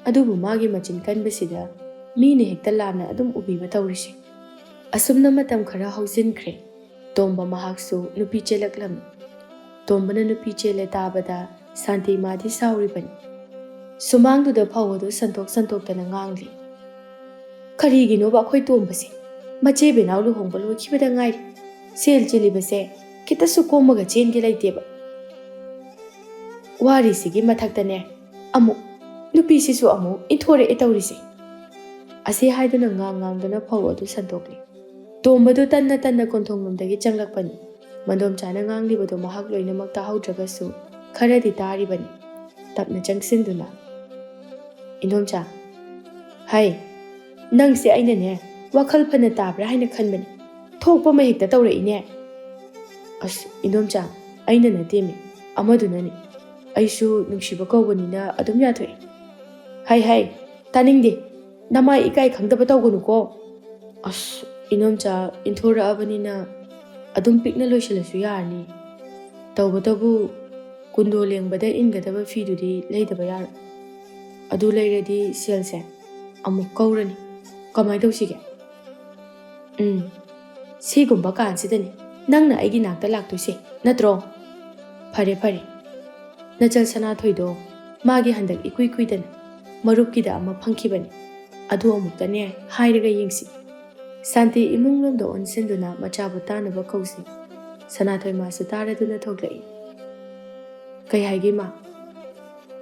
ꯑꯗꯨꯕꯨ ꯃꯥꯒꯤ ꯃꯆꯤꯟ ꯀꯟꯕꯁꯤꯗ ꯃꯤꯅ ꯍꯦꯛꯇ ꯂꯥꯟꯅ ꯑꯗꯨꯝ ꯎꯕꯤꯕ ꯇꯧꯔꯤꯁꯦ꯫" ꯑꯁꯨꯝꯅ ꯃꯇꯝ ꯈꯔ ꯍꯧꯖꯤꯟꯈ꯭ꯔꯦ꯫ ꯇꯣꯝꯕ ꯃꯍꯥꯛꯁꯨ ꯅꯨꯄꯤ ꯆꯦꯜꯂꯛꯂꯝꯃꯤ꯫ ꯇꯣꯝꯕꯅ ꯅꯨꯄꯤ ꯆꯦꯜꯂꯦ ꯇꯥꯕꯗ ꯁꯥꯟꯇꯤ ꯃꯥꯗꯤ ꯁꯥꯎꯔꯤꯕꯅꯤ꯫ ꯁꯨꯃꯥꯡꯗꯨꯗ ꯐꯧ ꯑꯗꯨ ꯁꯟꯇꯣꯛ ꯁꯟꯇꯣꯛꯇꯅ ꯉꯥꯡꯂꯤ꯫ "ꯀꯔꯤꯒꯤꯅꯣꯕ ꯑꯩꯈꯣꯏ ꯇꯣꯝꯕꯁꯦ? ꯃꯆꯦ ꯕꯦꯅꯥꯎ ꯂꯨꯍꯣꯡꯕ ꯂꯣꯏꯈꯤꯕꯗ ꯉꯥꯏꯔꯤ꯫ ꯁꯦꯜ ꯆꯤꯜꯂꯤꯕꯁꯦ ꯈꯤꯇꯁꯨ ꯀꯣꯝꯃꯒ ꯆꯦꯟꯒꯦ ꯂꯩꯇꯦꯕ꯫ ꯋꯥꯔꯤꯁꯤꯒꯤ ꯃꯊꯛꯇꯅꯦ ꯑꯃꯨꯛ ꯅꯨꯄꯤꯁꯤꯁꯨ ꯑꯃꯨꯛ ꯏꯟꯊꯣꯔꯛꯑꯦ ꯇꯧꯔꯤꯁꯦ꯫" ꯑꯁꯤ ꯍꯥꯏꯗꯨꯅ ꯉꯥꯡ ꯉꯥꯡꯗꯨꯅ ꯐꯧ ꯑꯗꯨ ꯁꯟꯇꯣꯛꯂꯤ꯫ ꯇꯣꯝꯕꯗꯨ ꯇꯟꯅ ꯇꯟꯅ ꯀꯣꯟꯊꯣꯡꯂꯣꯝꯗꯒꯤ ꯆꯪꯂꯛꯄꯅꯤ꯫ ꯃꯟꯗꯣꯝꯆꯥꯅ ꯉꯥꯡꯂꯤꯕꯗꯨ ꯃꯍꯥꯛ ꯂꯣꯏꯅꯃꯛ ꯇꯥꯍꯧꯗ꯭ꯔꯒꯁꯨ ꯈꯔꯗꯤ ꯇꯥꯔꯤꯕꯅꯤ꯫ ꯇꯞꯅ ꯆꯪꯁꯤꯟꯗꯨꯅ, "ꯏꯟꯗꯣꯝꯆꯥ, ꯍꯥꯏ, ꯅꯪꯁꯦ ꯑꯩꯅꯅꯦ ꯋꯥꯈꯜ ꯐꯅ ꯇꯥꯕ꯭ꯔꯥ ꯍꯥꯏꯅ ꯈꯟꯕꯅꯤ꯫ ꯊꯣꯛꯄ ꯑꯃ ꯍꯦꯛꯇ ꯇꯧꯔꯛꯏꯅꯦ꯫" "ꯑꯁ, ꯏꯟꯗꯣꯝꯆꯥ, ꯑꯩꯅ ꯅꯠꯇꯦꯃꯤ, ꯑꯃꯗꯨꯅꯅꯤ꯫ ꯑꯩꯁꯨ ꯅꯨꯡꯁꯤꯕ ꯀꯧꯕꯅꯤꯅ ꯑꯗꯨꯝ ꯌꯥꯊꯣꯛꯏ꯫" "ꯍꯥꯏ, ꯍꯥꯏ, ꯇꯥꯅꯤꯡꯗꯦ꯫ ꯅꯃꯥꯏ ꯏꯀꯥꯏ ꯈꯪꯗꯕ ꯇꯧꯒꯅꯨꯀꯣ꯫" "ꯑꯁ, ꯏꯟꯗꯣꯝꯆꯥ, ꯏꯟꯊꯣꯔꯛꯑꯕꯅꯤꯅ ꯑꯗꯨꯝ ꯄꯤꯛꯅ ꯂꯣꯏꯁꯤꯜꯂꯁꯨ ꯌꯥꯔꯅꯤ꯫ ꯇꯧꯕꯇꯕꯨ ꯀꯨꯟꯗꯣ ꯂꯦꯡꯕꯗ ꯏꯟꯒꯗꯕ ꯐꯤꯗꯨꯗꯤ ꯂꯩꯗꯕ ꯌꯥꯔꯣꯏ꯫ ꯑꯗꯨ ꯂꯩꯔꯗꯤ ꯁꯦꯜꯁꯦ ꯑꯃꯨꯛ ꯀꯧꯔꯅꯤ꯫ ꯀꯃꯥꯏ ꯇꯧꯁꯤꯒꯦ?" "ꯎꯝ, ꯁꯤꯒꯨꯝꯕ ꯀꯥꯟꯁꯤꯗꯅꯤ ꯅꯪꯅ ꯑꯩꯒꯤ ꯅꯥꯛꯇ ꯂꯥꯛꯇꯣꯏꯁꯦ, ꯅꯠꯇ꯭ꯔꯣ? ꯐꯔꯦ, ꯐꯔꯦ, ꯅꯆꯜ ꯁꯅꯥꯊꯣꯏꯗꯣ ꯃꯥꯒꯤ ꯍꯟꯗꯛ ꯏꯀꯨꯏ ꯀꯨꯏꯗꯅ ꯃꯔꯨꯞꯀꯤꯗ ꯑꯃ ꯐꯪꯈꯤꯕꯅꯤ꯫ ꯑꯗꯨ ꯑꯃꯨꯛꯇꯅꯦ ꯍꯥꯏꯔꯒ ꯌꯦꯡꯁꯤ꯫ ꯁꯥꯟꯇꯤ ꯏꯃꯨꯡ ꯂꯣꯝꯗ ꯑꯣꯟꯁꯤꯟꯗꯨꯅ ꯃꯆꯥꯕꯨ ꯇꯥꯅꯕ ꯀꯧꯁꯤ꯫ ꯁꯅꯥꯊꯣꯏ ꯃꯥꯁꯨ ꯇꯥꯔꯗꯨꯅ ꯊꯣꯛꯂꯛꯏ꯫ "ꯀꯩ ꯍꯥꯏꯒꯦ ꯏꯃꯥ?"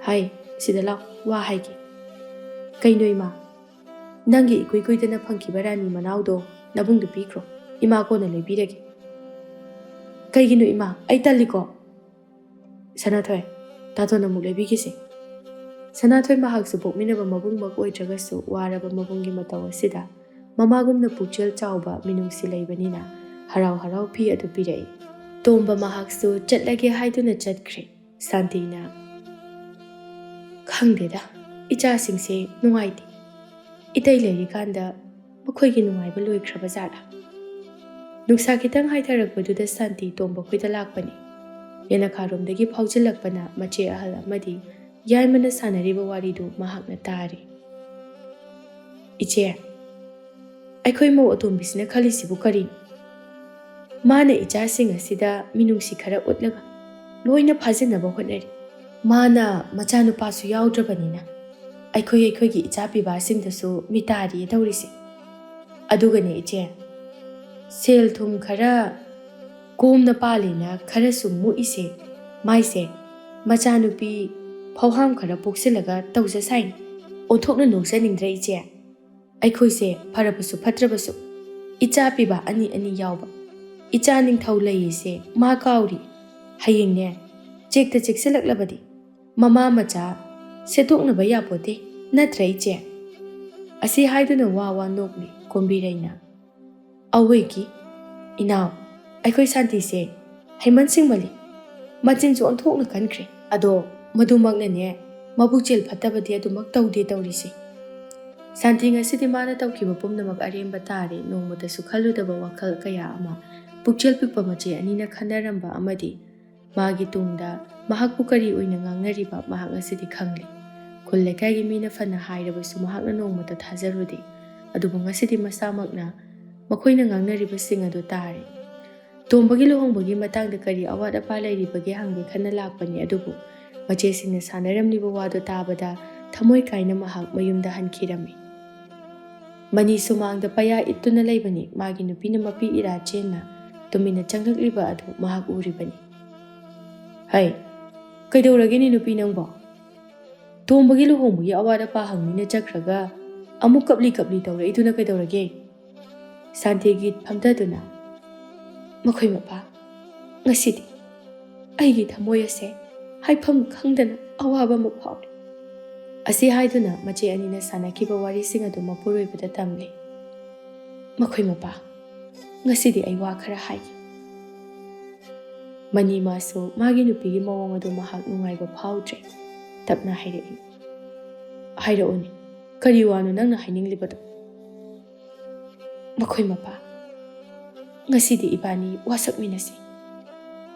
"ꯍꯥꯏ, ꯁꯤꯗ ꯂꯥꯎ, ꯋꯥ ꯍꯥꯏꯒꯦ꯫" "ꯀꯩꯅꯣ ꯏꯃꯥ?" "ꯅꯪꯒꯤ ꯏꯀꯨꯏ ꯀꯨꯏꯗꯅ ꯐꯪꯈꯤꯕ ꯔꯥꯅꯤ ꯃꯅꯥꯎꯗꯣ ꯅꯕꯨꯡꯗ ꯄꯤꯈ꯭ꯔꯣ꯫ ꯏꯃꯥ ꯀꯣꯟꯅ ꯂꯩꯕꯤꯔꯒꯦ꯫" "ꯀꯩꯒꯤꯅꯣ ꯏꯃꯥ? ꯑꯩ ꯇꯜꯂꯤꯀꯣ꯫" "ꯁꯅꯥꯊꯣꯏ, ꯇꯥꯇꯣꯟ ꯑꯃꯨꯛ ꯂꯩꯕꯤꯒꯦꯁꯦ꯫" ꯁꯅꯥꯊꯣꯏ ꯃꯍꯥꯛꯁꯨ ꯄꯣꯛꯃꯤꯟꯅꯕ ꯃꯕꯨꯡꯃꯛ ꯑꯣꯏꯗ꯭ꯔꯒꯁꯨ ꯋꯥꯔꯕ ꯃꯕꯨꯡꯒꯤ ꯃꯇꯧ ꯑꯁꯤꯗ ꯃꯃꯥꯒꯨꯝꯅ ꯄꯨꯛꯆꯦꯜ ꯆꯥꯎꯕ ꯃꯤꯅꯨꯡꯁꯤ ꯂꯩꯕꯅꯤꯅ ꯍꯔꯥꯎ ꯍꯔꯥꯎ ꯐꯤ ꯑꯗꯨ ꯄꯤꯔꯛꯏ꯫ ꯇꯣꯝꯕ ꯃꯍꯥꯛꯁꯨ ꯆꯠꯂꯒꯦ ꯍꯥꯏꯗꯨꯅ ꯆꯠꯈ꯭ꯔꯦ꯫ ꯁꯥꯟꯇꯤꯅ, "ꯈꯪꯗꯦꯗ, ꯏꯆꯥꯁꯤꯡꯁꯦ ꯅꯨꯡꯉꯥꯏꯇꯦ꯫ ꯏꯇꯩ ꯂꯩꯔꯤꯀꯥꯟꯗ ꯃꯈꯣꯏꯒꯤ ꯅꯨꯡꯉꯥꯏꯕ ꯂꯣꯏꯈ꯭ꯔꯕ ꯖꯥꯠꯂꯥ?" ꯅꯨꯡꯁꯥ ꯈꯤꯇꯪ ꯍꯥꯏꯊꯔꯛꯄꯗꯨꯗ ꯁꯥꯟꯇꯤ ꯇꯣꯝꯕ ꯈꯣꯏꯗ ꯂꯥꯛꯄꯅꯤ꯫ ꯌꯦꯅꯈꯥꯔꯣꯝꯗꯒꯤ ꯐꯥꯎꯖꯤꯜꯂꯛꯄꯅ ꯃꯆꯦ ꯑꯍꯜ ꯑꯃꯗꯤ ꯌꯥꯏꯃꯅ ꯁꯥꯟꯅꯔꯤꯕ ꯋꯥꯔꯤꯗꯨ ꯃꯍꯥꯛꯅ ꯇꯥꯔꯤ꯫ "ꯏꯆꯦ, ꯑꯩꯈꯣꯏ ꯃꯧ ꯑꯇꯣꯝꯕꯤꯁꯤꯅ ꯈꯜꯂꯤꯁꯤꯕꯨ ꯀꯔꯤꯅꯣ? ꯃꯥꯅ ꯏꯆꯥꯁꯤꯡ ꯑꯁꯤꯗ ꯃꯤꯅꯨꯡꯁꯤ ꯈꯔ ꯎꯠꯂꯒ ꯂꯣꯏꯅ ꯐꯥꯖꯤꯟꯅꯕ ꯍꯣꯠꯅꯔꯤ꯫ ꯃꯥꯅ ꯃꯆꯥꯅꯨꯄꯥꯁꯨ ꯌꯥꯎꯗ꯭ꯔꯕꯅꯤꯅ ꯑꯩꯈꯣꯏ ꯑꯩꯈꯣꯏꯒꯤ ꯏꯆꯥ ꯄꯤꯕꯥꯁꯤꯡꯗꯁꯨ ꯃꯤꯇꯥꯔꯤ ꯇꯧꯔꯤꯁꯦ꯫ ꯑꯗꯨꯒꯅꯦ ꯏꯆꯦ, ꯁꯦꯜ ꯊꯨꯝ ꯈꯔ ꯀꯣꯝꯅ ꯄꯥꯜꯂꯦꯅ ꯈꯔꯁꯨ ꯃꯨꯛꯏꯁꯦ, ꯃꯥꯏꯁꯦ ꯃꯆꯥꯅꯨꯄꯤ ꯐꯧꯍꯥꯝ ꯈꯔ ꯄꯣꯛꯁꯤꯜꯂꯒ ꯇꯧꯖ ꯁꯥꯏꯅꯤ꯫ ꯑꯣꯟꯊꯣꯛꯅ ꯅꯣꯛꯆꯅꯤꯡꯗ꯭ꯔꯥ ꯏꯆꯦ? ꯑꯩꯈꯣꯏꯁꯦ ꯐꯔꯕꯁꯨ ꯐꯠꯇ꯭ꯔꯕꯁꯨ ꯏꯆꯥ ꯄꯤꯕ ꯑꯅꯤ ꯑꯅꯤ ꯌꯥꯎꯕ ꯏꯆꯥ ꯅꯤꯡꯊꯧ ꯂꯩꯔꯤꯁꯦ ꯃꯥ ꯀꯥꯎꯔꯤ꯫ ꯍꯌꯦꯡꯅꯦ ꯆꯦꯛꯇ ꯆꯦꯛꯁꯤꯜꯂꯛꯂꯕꯗꯤ ꯃꯃꯥ ꯃꯆꯥ ꯁꯦꯠꯇꯣꯛꯅꯕ ꯌꯥꯄꯣꯠꯇꯦ, ꯅꯠꯇ꯭ꯔꯥ ꯏꯆꯦ?" ꯑꯁꯤ ꯍꯥꯏꯗꯨꯅ ꯋꯥ ꯋꯥ ꯅꯣꯛꯂꯤ ꯀꯣꯝꯕꯤꯔꯩꯅ꯫ "ꯑꯋꯣꯏꯒꯤ ꯏꯅꯥꯎ, ꯑꯩꯈꯣꯏ ꯁꯥꯟꯇꯤꯁꯦ ꯍꯩꯃꯟ ꯁꯤꯡꯃꯜꯂꯤ꯫ ꯃꯆꯤꯟꯁꯨ ꯑꯣꯟꯊꯣꯛꯅ ꯀꯟꯈ꯭ꯔꯦ꯫ ꯑꯗꯣ ꯃꯗꯨꯃꯛꯅꯅꯦ ꯃꯕꯨꯛꯆꯦꯜ ꯐꯠꯇꯕꯗꯤ ꯑꯗꯨꯃꯛ ꯇꯧꯗꯦ ꯇꯧꯔꯤꯁꯦ꯫" ꯁꯥꯟꯇꯤ ꯉꯁꯤꯗꯤ ꯃꯥꯅ ꯇꯧꯈꯤꯕ ꯄꯨꯝꯅꯃꯛ ꯑꯔꯦꯝꯕ ꯇꯥꯔꯦ꯫ ꯅꯣꯡꯃꯇꯁꯨ ꯈꯜꯂꯨꯗꯕ ꯋꯥꯈꯜ ꯀꯌꯥ ꯑꯃ ꯄꯨꯛꯆꯦꯜ ꯄꯤꯛꯄ ꯃꯆꯦ ꯑꯅꯤꯅ ꯈꯟꯅꯔꯝꯕ ꯑꯃꯗꯤ ꯃꯥꯒꯤ ꯇꯨꯡꯗ ꯃꯍꯥꯛꯄꯨ ꯀꯔꯤ ꯑꯣꯏꯅ ꯉꯥꯡꯅꯔꯤꯕ ꯃꯍꯥꯛ ꯉꯁꯤꯗꯤ ꯈꯪꯂꯦ꯫ ꯈꯨꯜ ꯂꯩꯀꯥꯏꯒꯤ ꯃꯤꯅ ꯐꯅ ꯍꯥꯏꯔꯕꯁꯨ ꯃꯍꯥꯛꯅ ꯅꯣꯡꯃꯇ ꯊꯥꯖꯔꯨꯗꯦ꯫ ꯑꯗꯨꯕꯨ ꯉꯁꯤꯗꯤ ꯃꯁꯥꯃꯛꯅ ꯃꯈꯣꯏꯅ ꯉꯥꯡꯅꯔꯤꯕꯁꯤꯡ ꯑꯗꯨ ꯇꯥꯔꯦ꯫ ꯇꯣꯝꯕꯒꯤ ꯂꯨꯍꯣꯡꯕꯒꯤ ꯃꯇꯥꯡꯗ ꯀꯔꯤ ꯑꯋꯥꯠ ꯑꯄꯥ ꯂꯩꯔꯤꯕꯒꯦ ꯍꯪꯒꯦ ꯈꯟꯅ ꯂꯥꯛꯄꯅꯤ, ꯑꯗꯨꯕꯨ ꯃꯆꯦꯁꯤꯡꯅ ꯁꯥꯟꯅꯔꯝꯂꯤꯕ ꯋꯥꯗꯨ ꯇꯥꯕꯗ ꯊꯃꯣꯏ ꯀꯥꯏꯅ ꯃꯍꯥꯛ ꯃꯌꯨꯝꯗ ꯍꯟꯈꯤꯔꯝꯃꯤ꯫ ꯃꯅꯤ ꯁꯨꯃꯥꯡꯗ ꯄꯌꯥ ꯏꯠꯇꯨꯅ ꯂꯩꯕꯅꯤ꯫ ꯃꯥꯒꯤ ꯅꯨꯄꯤꯅ ꯃꯄꯤ ꯏꯔꯥ ꯆꯦꯟꯅ ꯇꯨꯃꯤꯟꯅ ꯆꯪꯂꯛꯂꯤꯕ ꯑꯗꯨ ꯃꯍꯥꯛ ꯎꯔꯤꯕꯅꯤ꯫ "ꯍꯩ, ꯀꯩꯗꯧꯔꯒꯦꯅꯦ ꯅꯨꯄꯤ ꯅꯪꯕꯣ? ꯇꯣꯝꯕꯒꯤ ꯂꯨꯍꯣꯡꯕꯒꯤ ꯑꯋꯥꯠ ꯑꯄꯥ ꯍꯪꯅꯤꯅ ꯆꯠꯈ꯭ꯔꯒ ꯑꯃꯨꯛ ꯀꯞꯂꯤ ꯀꯞꯂꯤ ꯇꯧꯔꯛꯏꯗꯨꯅ ꯀꯩꯗꯧꯔꯒꯦ?" ꯁꯥꯟꯇꯤꯒꯤ ꯐꯝꯊꯗꯨꯅ, "ꯃꯈꯣꯏ ꯃꯄꯥ, ꯉꯁꯤꯗꯤ ꯑꯩꯒꯤ ꯊꯃꯣꯏ ꯑꯁꯦ ꯍꯥꯏꯐꯝ ꯈꯪꯗꯅ ꯑꯋꯥꯕ ꯑꯃ ꯐꯥꯎꯔꯤ"꯫ ꯑꯁꯤ ꯍꯥꯏꯗꯨꯅ ꯃꯆꯦ ꯑꯅꯤꯅ ꯁꯥꯟꯅꯈꯤꯕ ꯋꯥꯔꯤꯁꯤꯡ ꯑꯗꯨ ꯃꯄꯨꯔꯣꯏꯕꯗ ꯇꯝꯂꯤ꯫ "ꯃꯈꯣꯏ ꯃꯄꯥ, ꯉꯁꯤꯗꯤ ꯑꯩ ꯋꯥ ꯈꯔ ꯍꯥꯏꯒꯦ"꯫ ꯃꯅꯤꯃꯥꯁꯨ ꯃꯥꯒꯤ ꯅꯨꯄꯤꯒꯤ ꯃꯑꯣꯡ ꯑꯗꯨ ꯃꯍꯥꯛ ꯅꯨꯡꯉꯥꯏꯕ ꯐꯥꯎꯗ꯭ꯔꯦ꯫ ꯇꯞꯅ ꯍꯥꯏꯔꯛꯏ, "ꯍꯥꯏꯔꯛꯎꯅꯦ, ꯀꯔꯤ ꯋꯥꯅꯣ ꯅꯪꯅ ꯍꯥꯏꯅꯤꯡꯂꯤꯕꯗꯣ?" "ꯃꯈꯣꯏ ꯃꯄꯥ, ꯉꯁꯤꯗꯤ ꯏꯕꯥꯅꯤ ꯋꯥꯁꯛꯃꯤꯟꯅꯁꯤ꯫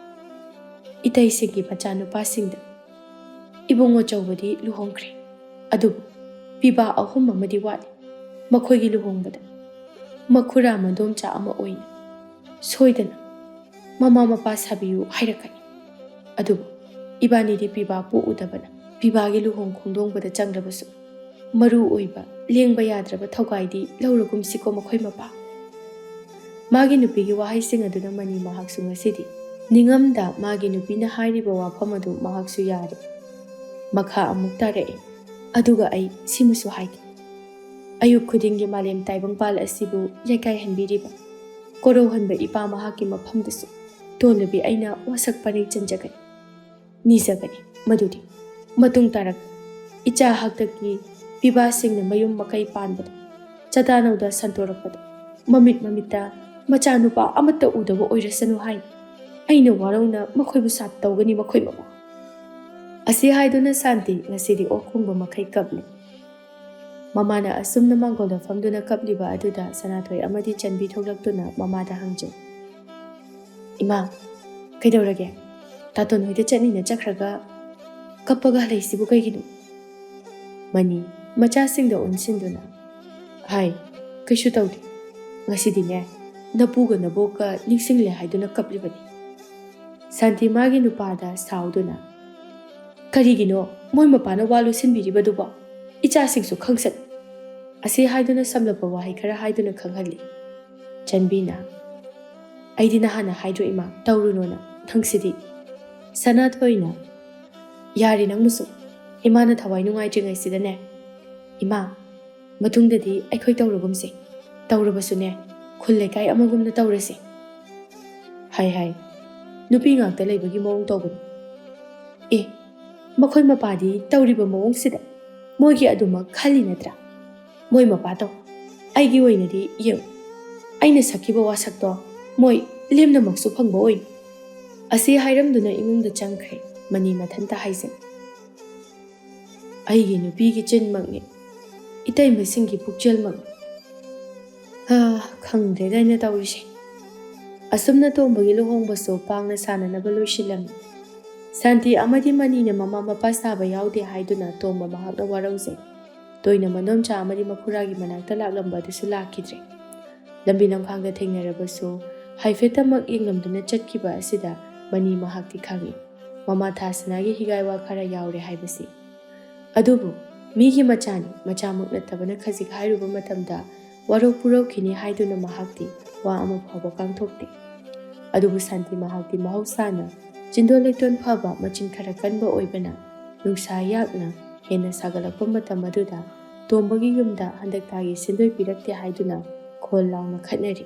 ꯏꯇꯩꯁꯤꯡꯒꯤ ꯃꯆꯥꯅꯨꯄꯥꯁꯤꯡꯗ ꯏꯕꯨꯡꯉꯣ ꯆꯧꯕꯗꯤ ꯂꯨꯍꯣꯡꯈ꯭ꯔꯦ, ꯑꯗꯨꯕꯨ ꯄꯤꯕꯥ ꯑꯍꯨꯝ ꯑꯃꯗꯤ ꯋꯥꯠꯂꯤ꯫ ꯃꯈꯣꯏꯒꯤ ꯂꯨꯍꯣꯡꯕꯗ ꯃꯈꯨꯔꯥ ꯃꯗꯣꯝꯆꯥ ꯑꯃ ꯑꯣꯏꯅ ꯁꯣꯏꯗꯅ ꯃꯃꯥ ꯃꯄꯥ ꯁꯥꯕꯤꯌꯨ ꯍꯥꯏꯔꯛꯀꯅꯤ꯫ ꯑꯗꯨꯕꯨ ꯏꯕꯥꯅꯤꯗꯤ ꯄꯤꯕꯥ ꯄꯣꯛꯎꯗꯕꯅ ꯄꯤꯕꯥꯒꯤ ꯂꯨꯍꯣꯡ ꯈꯣꯡꯗꯣꯡꯕꯗ ꯆꯪꯂꯕꯁꯨ ꯃꯔꯨ ꯑꯣꯏꯕ ꯂꯦꯡꯕ ꯌꯥꯗ꯭ꯔꯕ ꯊꯧꯒꯥꯏꯗꯤ ꯂꯧꯔꯒꯨꯝꯁꯤꯀꯣ ꯃꯈꯣꯏ ꯃꯄꯥ"꯫ ꯃꯥꯒꯤ ꯅꯨꯄꯤꯒꯤ ꯋꯥꯍꯩꯁꯤꯡ ꯑꯗꯨꯅ ꯃꯅꯤ ꯃꯍꯥꯛꯁꯨ ꯉꯁꯤꯗꯤ ꯅꯤꯡꯉꯝꯗ ꯃꯥꯒꯤ ꯅꯨꯄꯤꯅ ꯍꯥꯏꯔꯤꯕ ꯋꯥꯐꯝ ꯑꯗꯨ ꯃꯍꯥꯛꯁꯨ ꯌꯥꯔꯦ꯫ ꯃꯈꯥ ꯑꯃꯨꯛ ꯇꯥꯔꯛꯏ, "ꯑꯗꯨꯒ ꯑꯩ ꯁꯤꯃꯁꯨ ꯍꯥꯏꯒꯦ꯫ ꯑꯌꯨꯛ ꯈꯨꯗꯤꯡꯒꯤ ꯃꯥꯂꯦꯝ ꯇꯥꯏꯕꯪꯄꯥꯜ ꯑꯁꯤꯕꯨ ꯌꯩꯀꯥꯏꯍꯟꯕꯤꯔꯤꯕ, ꯀꯣꯔꯧꯍꯟꯕ ꯏꯄꯥ ꯃꯍꯥꯛꯀꯤ ꯃꯐꯝꯗꯁꯨ ꯇꯣꯜꯂꯕꯤ ꯑꯩꯅ ꯋꯥꯁꯛ ꯄꯔꯩ ꯆꯟꯖꯒꯅꯤ, ꯅꯤꯖꯒꯅꯤ꯫ ꯃꯗꯨꯗꯤ ꯃꯇꯨꯡ ꯇꯥꯔꯛ ꯏꯆꯥ ꯍꯥꯛꯇꯛꯀꯤ ꯄꯤꯕꯥꯁꯤꯡꯅ ꯃꯌꯨꯝ ꯃꯀꯩ ꯄꯥꯟꯕꯗ, ꯆꯇꯥꯅꯧꯗ ꯁꯟꯇꯣꯔꯛꯄꯗ, ꯃꯃꯤꯠ ꯃꯃꯤꯠꯇ ꯃꯆꯥꯅꯨꯄꯥ ꯑꯃꯠꯇ ꯎꯗꯕ ꯑꯣꯏꯔꯁꯅꯨ ꯍꯥꯏꯅ ꯑꯩꯅ ꯋꯥꯔꯧꯅ ꯃꯈꯣꯏꯕꯨ ꯁꯥꯞ ꯇꯧꯒꯅꯤ ꯃꯈꯣꯏ ꯃꯃꯥ"꯫ ꯑꯁꯤ ꯍꯥꯏꯗꯨꯅ ꯁꯥꯟꯇꯤ ꯉꯁꯤꯗꯤ ꯑꯣꯛ ꯈꯣꯡꯕ ꯃꯈꯩ ꯀꯞꯂꯤ꯫ ꯃꯃꯥꯅ ꯑꯁꯨꯝꯅ ꯃꯥꯡꯒꯣꯜꯗ ꯐꯝꯗꯨꯅ ꯀꯞꯂꯤꯕ ꯑꯗꯨꯗ ꯁꯅꯥꯊꯣꯏ ꯑꯃꯗꯤ ꯆꯟꯕꯤ ꯊꯣꯛꯂꯛꯇꯨꯅ ꯃꯃꯥꯗ ꯍꯪꯖꯩ, "ꯏꯃꯥ, ꯀꯩꯗꯧꯔꯒꯦ? ꯇꯥꯇꯣꯟ ꯍꯣꯏꯗ ꯆꯠꯅꯤꯅ ꯆꯠꯈ꯭ꯔꯒ ꯀꯞꯄꯒ ꯍꯜꯂꯛꯏꯁꯤꯕꯨ ꯀꯩꯒꯤꯅꯣ?" ꯃꯅꯤ ꯃꯆꯥꯁꯤꯡꯗ ꯑꯣꯟꯁꯤꯟꯗꯨꯅ, "ꯍꯥꯏ, ꯀꯩꯁꯨ ꯇꯧꯗꯦ꯫ ꯉꯁꯤꯗꯤꯅꯦ, ꯅꯄꯨꯒ ꯅꯕꯣꯛꯀ ꯅꯤꯡꯁꯤꯡꯂꯦ ꯍꯥꯏꯗꯨꯅ ꯀꯞꯂꯤꯕꯅꯤ"꯫ ꯁꯥꯟꯇꯤ ꯃꯥꯒꯤ ꯅꯨꯄꯥꯗ ꯁꯥꯎꯗꯨꯅ, "ꯀꯔꯤꯒꯤꯅꯣ ꯃꯣꯏ ꯃꯄꯥꯅ ꯋꯥ ꯂꯣꯠꯁꯤꯟꯕꯤꯔꯤꯕꯗꯨꯕꯣ? ꯏꯆꯥꯁꯤꯡꯁꯨ ꯈꯪꯁꯅꯨ꯫" ꯑꯁꯤ ꯍꯥꯏꯗꯨꯅ ꯁꯝꯂꯞꯄ ꯋꯥꯍꯩ ꯈꯔ ꯍꯥꯏꯗꯨꯅ ꯈꯪꯍꯜꯂꯤ꯫ ꯆꯟꯕꯤꯅ, "ꯑꯩꯗꯤ ꯅꯍꯥꯟꯅ ꯍꯥꯏꯗ꯭ꯔꯣ ꯏꯃꯥ, ꯇꯧꯔꯨꯅꯣꯅ꯫ ꯅꯪꯁꯤꯗꯤ꯫" ꯁꯅꯥꯊꯣꯏꯅ, "ꯌꯥꯔꯦ ꯅꯪꯕꯨꯁꯨ꯫ ꯏꯃꯥꯅ ꯊꯋꯥꯏ ꯅꯨꯡꯉꯥꯏꯇ꯭ꯔꯤꯉꯩꯁꯤꯗꯅꯦ꯫ ꯏꯃꯥ, ꯃꯇꯨꯡꯗꯗꯤ ꯑꯩꯈꯣꯏ ꯇꯧꯔꯒꯨꯝꯁꯦ꯫ ꯇꯧꯔꯕꯁꯨꯅꯦ, ꯈꯨꯜ ꯂꯩꯀꯥꯏ ꯑꯃꯒꯨꯝꯅ ꯇꯧꯔꯁꯦ꯫" "ꯍꯥꯏ ꯍꯥꯏ, ꯅꯨꯄꯤ ꯉꯥꯛꯇ ꯂꯩꯕꯒꯤ ꯃꯑꯣꯡ ꯇꯧꯒꯅꯨ꯫" "ꯑꯦ, ꯃꯈꯣꯏ ꯃꯄꯥꯗꯤ ꯇꯧꯔꯤꯕ ꯃꯑꯣꯡꯁꯤꯗ ꯃꯣꯏꯒꯤ ꯑꯗꯨꯃꯛ ꯈꯜꯂꯤ ꯅꯠꯇ꯭ꯔꯥ? ꯃꯣꯏ ꯃꯄꯥꯗꯣ꯫ ꯑꯩꯒꯤ ꯑꯣꯏꯅꯗꯤ ꯌꯦꯡꯉꯨ, ꯑꯩꯅ ꯁꯛꯈꯤꯕ ꯋꯥꯁꯛꯇꯣ ꯃꯣꯏ ꯂꯦꯝꯅꯃꯛꯁꯨ ꯐꯪꯕ ꯑꯣꯏꯅꯤ꯫" ꯑꯁꯤ ꯍꯥꯏꯔꯝꯗꯨꯅ ꯏꯃꯨꯡꯗ ꯆꯪꯈ꯭ꯔꯦ ꯃꯅꯤ ꯃꯊꯟꯇ ꯍꯥꯏꯖꯩ꯫ "ꯑꯩꯒꯤ ꯅꯨꯄꯤꯒꯤ ꯆꯤꯟꯃꯛꯅꯤ, ꯏꯇꯩꯃꯁꯤꯡꯒꯤ ꯄꯨꯛꯆꯦꯜꯃꯛꯅꯤ꯫ ꯍꯥ, ꯈꯪꯗ꯭ꯔꯦꯗ ꯑꯩꯅ ꯇꯧꯔꯤꯁꯦ꯫" ꯑꯁꯨꯝꯅ ꯇꯣꯝꯕꯒꯤ ꯂꯨꯍꯣꯡꯕꯁꯨ ꯄꯥꯡꯅ ꯁꯥꯟꯅꯅꯕ ꯂꯣꯏꯁꯤꯜꯂꯝꯃꯤ꯫ ꯁꯥꯟꯇꯤ ꯑꯃꯗꯤ ꯃꯅꯤꯅ ꯃꯃꯥ ꯃꯄꯥ ꯁꯥꯕ ꯌꯥꯎꯗꯦ ꯍꯥꯏꯗꯨꯅ ꯇꯣꯝꯕ ꯃꯍꯥꯛꯅ ꯋꯥꯔꯧꯖꯩ꯫ ꯇꯣꯏꯅ ꯃꯅꯣꯝꯆꯥ ꯑꯃꯗꯤ ꯃꯈꯨꯔꯥꯒꯤ ꯃꯅꯥꯛꯇ ꯂꯥꯛꯂꯝꯕ ꯑꯗꯨꯁꯨ ꯂꯥꯛꯈꯤꯗ꯭ꯔꯦ꯫ ꯂꯝꯕꯤ ꯂꯝꯈꯥꯡꯗ ꯊꯦꯡꯅꯔꯕꯁꯨ ꯍꯥꯏꯐꯦꯠꯇꯃꯛ ꯌꯦꯡꯂꯝꯗꯨꯅ ꯆꯠꯈꯤꯕ ꯑꯁꯤꯗ ꯃꯅꯤ ꯃꯍꯥꯛꯇꯤ ꯈꯪꯏ, ꯃꯃꯥ ꯊꯥꯁꯅꯥꯒꯤ ꯍꯤꯒꯥꯏ ꯋꯥ ꯈꯔ ꯌꯥꯎꯔꯦ ꯍꯥꯏꯕꯁꯤ꯫ ꯑꯗꯨꯕꯨ ꯃꯤꯒꯤ ꯃꯆꯥꯅꯤ, ꯃꯆꯥꯃꯛ ꯅꯠꯇꯕꯅ ꯈꯖꯤꯛ ꯍꯥꯏꯔꯨꯕ ꯃꯇꯝꯗ ꯋꯥꯔꯧ ꯄꯨꯔꯧꯈꯤꯅꯤ ꯍꯥꯏꯗꯨꯅ ꯃꯍꯥꯛꯇꯤ ꯋꯥ ꯑꯃ ꯐꯥꯎꯕ ꯀꯥꯡꯊꯣꯛꯇꯦ꯫ ꯑꯗꯨꯕꯨ ꯁꯥꯟꯇꯤ ꯃꯍꯥꯛꯇꯤ ꯃꯍꯧꯁꯥꯅ ꯆꯤꯟꯗꯣꯟ ꯂꯩꯇꯣꯟ ꯐꯕ, ꯃꯆꯤꯟ ꯈꯔ ꯀꯟꯕ ꯑꯣꯏꯕꯅ ꯅꯨꯡꯁꯥ ꯌꯥꯛꯅ ꯍꯦꯟꯅ ꯁꯥꯒꯠꯂꯛꯄ ꯃꯇꯝ ꯑꯗꯨꯗ ꯇꯣꯝꯕꯒꯤ ꯌꯨꯝꯗ ꯍꯟꯗꯛ ꯊꯥꯒꯤ ꯁꯦꯟꯗꯣꯏ ꯄꯤꯔꯛꯇꯦ ꯍꯥꯏꯗꯨꯅ ꯈꯣꯜ ꯂꯥꯎꯅ ꯈꯠꯅꯔꯤ꯫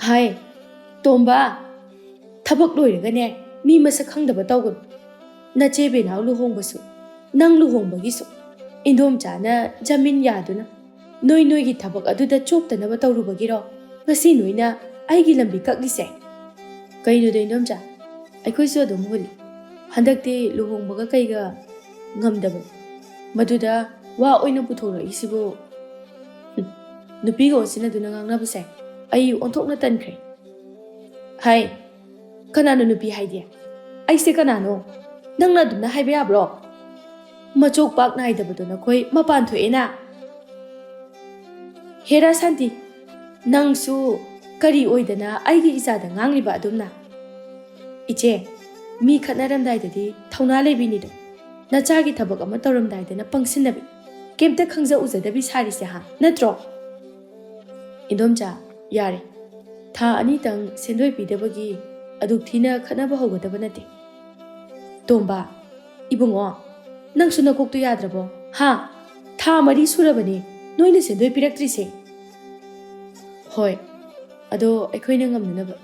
"ꯍꯥꯏ, ꯇꯣꯝꯕ, ꯊꯕꯛ ꯂꯣꯏꯔꯒꯅꯦ ꯃꯤ ꯃꯁꯛ ꯈꯪꯗꯕ ꯇꯧꯒꯅꯨ꯫ ꯅꯆꯦ ꯕꯦꯅꯥꯎ ꯂꯨꯍꯣꯡꯕꯁꯨ, ꯅꯪ ꯂꯨꯍꯣꯡꯕꯒꯤꯁꯨ ꯏꯟꯗꯣꯝꯆꯥꯅ ꯖꯃꯤꯟ ꯌꯥꯗꯨꯅ ꯅꯣꯏ ꯅꯣꯏꯒꯤ ꯊꯕꯛ ꯑꯗꯨꯗ ꯆꯣꯞꯇꯅꯕ ꯇꯧꯔꯨꯕꯒꯤꯔꯣ ꯉꯁꯤ ꯅꯣꯏꯅ ꯑꯩꯒꯤ ꯂꯝꯕꯤ ꯀꯛꯂꯤꯁꯦ?" "ꯀꯩꯅꯣꯗ ꯏꯟꯗꯣꯝꯆꯥ, ꯑꯩꯈꯣꯏꯁꯨ ꯑꯗꯨꯝ ꯍꯨꯜꯂꯤ꯫ ꯍꯟꯗꯛꯇꯤ ꯂꯨꯍꯣꯡꯕꯒ ꯀꯩꯒ ꯉꯝꯗꯕ, ꯃꯗꯨꯗ ꯋꯥ ꯑꯣꯏꯅ ꯄꯨꯊꯣꯔꯛꯏꯁꯤꯕꯨ?" ꯍꯨꯝ, ꯅꯨꯄꯤꯒ ꯑꯣꯟꯁꯤꯟꯅꯗꯨꯅ ꯉꯥꯡꯅꯕꯁꯦ ꯑꯩ ꯑꯣꯟꯊꯣꯛꯅ ꯇꯟꯈ꯭ꯔꯦ꯫ "ꯍꯥꯏ, ꯀꯅꯥꯅꯣ ꯅꯨꯄꯤ ꯍꯥꯏꯗꯤ? ꯑꯩꯁꯦ ꯀꯅꯥꯅꯣ? ꯅꯪꯅ ꯑꯗꯨꯝꯅ ꯍꯥꯏꯕ ꯌꯥꯕ꯭ꯔꯣ? ꯃꯆꯣꯛ ꯄꯥꯛ ꯅꯥꯏꯗꯕꯗꯣ ꯅꯈꯣꯏ ꯃꯄꯥꯟ ꯊꯣꯛꯑꯦꯅ?" "ꯍꯦꯔꯥ ꯁꯥꯟꯇꯤ, ꯅꯪꯁꯨ ꯀꯔꯤ ꯑꯣꯏꯗꯅ ꯑꯩꯒꯤ ꯏꯆꯥꯗ ꯉꯥꯡꯂꯤꯕ ꯑꯗꯨꯝꯅ?" "ꯏꯆꯦ, ꯃꯤ ꯈꯠꯅꯔꯝꯗꯥꯏꯗꯗꯤ ꯊꯧꯅꯥ ꯂꯩꯕꯤꯅꯤꯗꯣ, ꯅꯆꯥꯒꯤ ꯊꯕꯛ ꯑꯃ ꯇꯧꯔꯝꯗꯥꯏꯗꯅ ꯄꯪꯁꯤꯟꯅꯕꯤ, ꯀꯩꯝꯇ ꯈꯪꯖ ꯎꯖꯗꯕꯤ ꯁꯥꯔꯤꯁꯦ ꯍꯥ, ꯅꯠꯇ꯭ꯔꯣ? ꯏꯟꯗꯣꯝꯆꯥ, ꯌꯥꯔꯦ꯫ ꯊꯥ ꯑꯅꯤꯇꯪ ꯁꯦꯟꯗꯣꯏ ꯄꯤꯗꯕꯒꯤ ꯑꯗꯨꯛ ꯊꯤꯅ ꯈꯠꯅꯕ ꯍꯧꯒꯗꯕ ꯅꯠꯇꯦ꯫ ꯇꯣꯝꯕ, ꯏꯕꯨꯡꯉꯣ, ꯅꯪꯁꯨ ꯅꯀꯣꯛꯇꯨ ꯌꯥꯗ꯭ꯔꯕꯣ? ꯍꯥ? ꯊꯥ ꯃꯔꯤ ꯁꯨꯔꯕꯅꯦ ꯅꯣꯏꯅ ꯁꯦꯟꯗꯣꯏ ꯄꯤꯔꯛꯇ꯭ꯔꯤꯁꯦ꯫ ꯍꯣꯏ, ꯑꯗꯣ ꯑꯩꯈꯣꯏꯅ ꯉꯝꯅꯅꯕ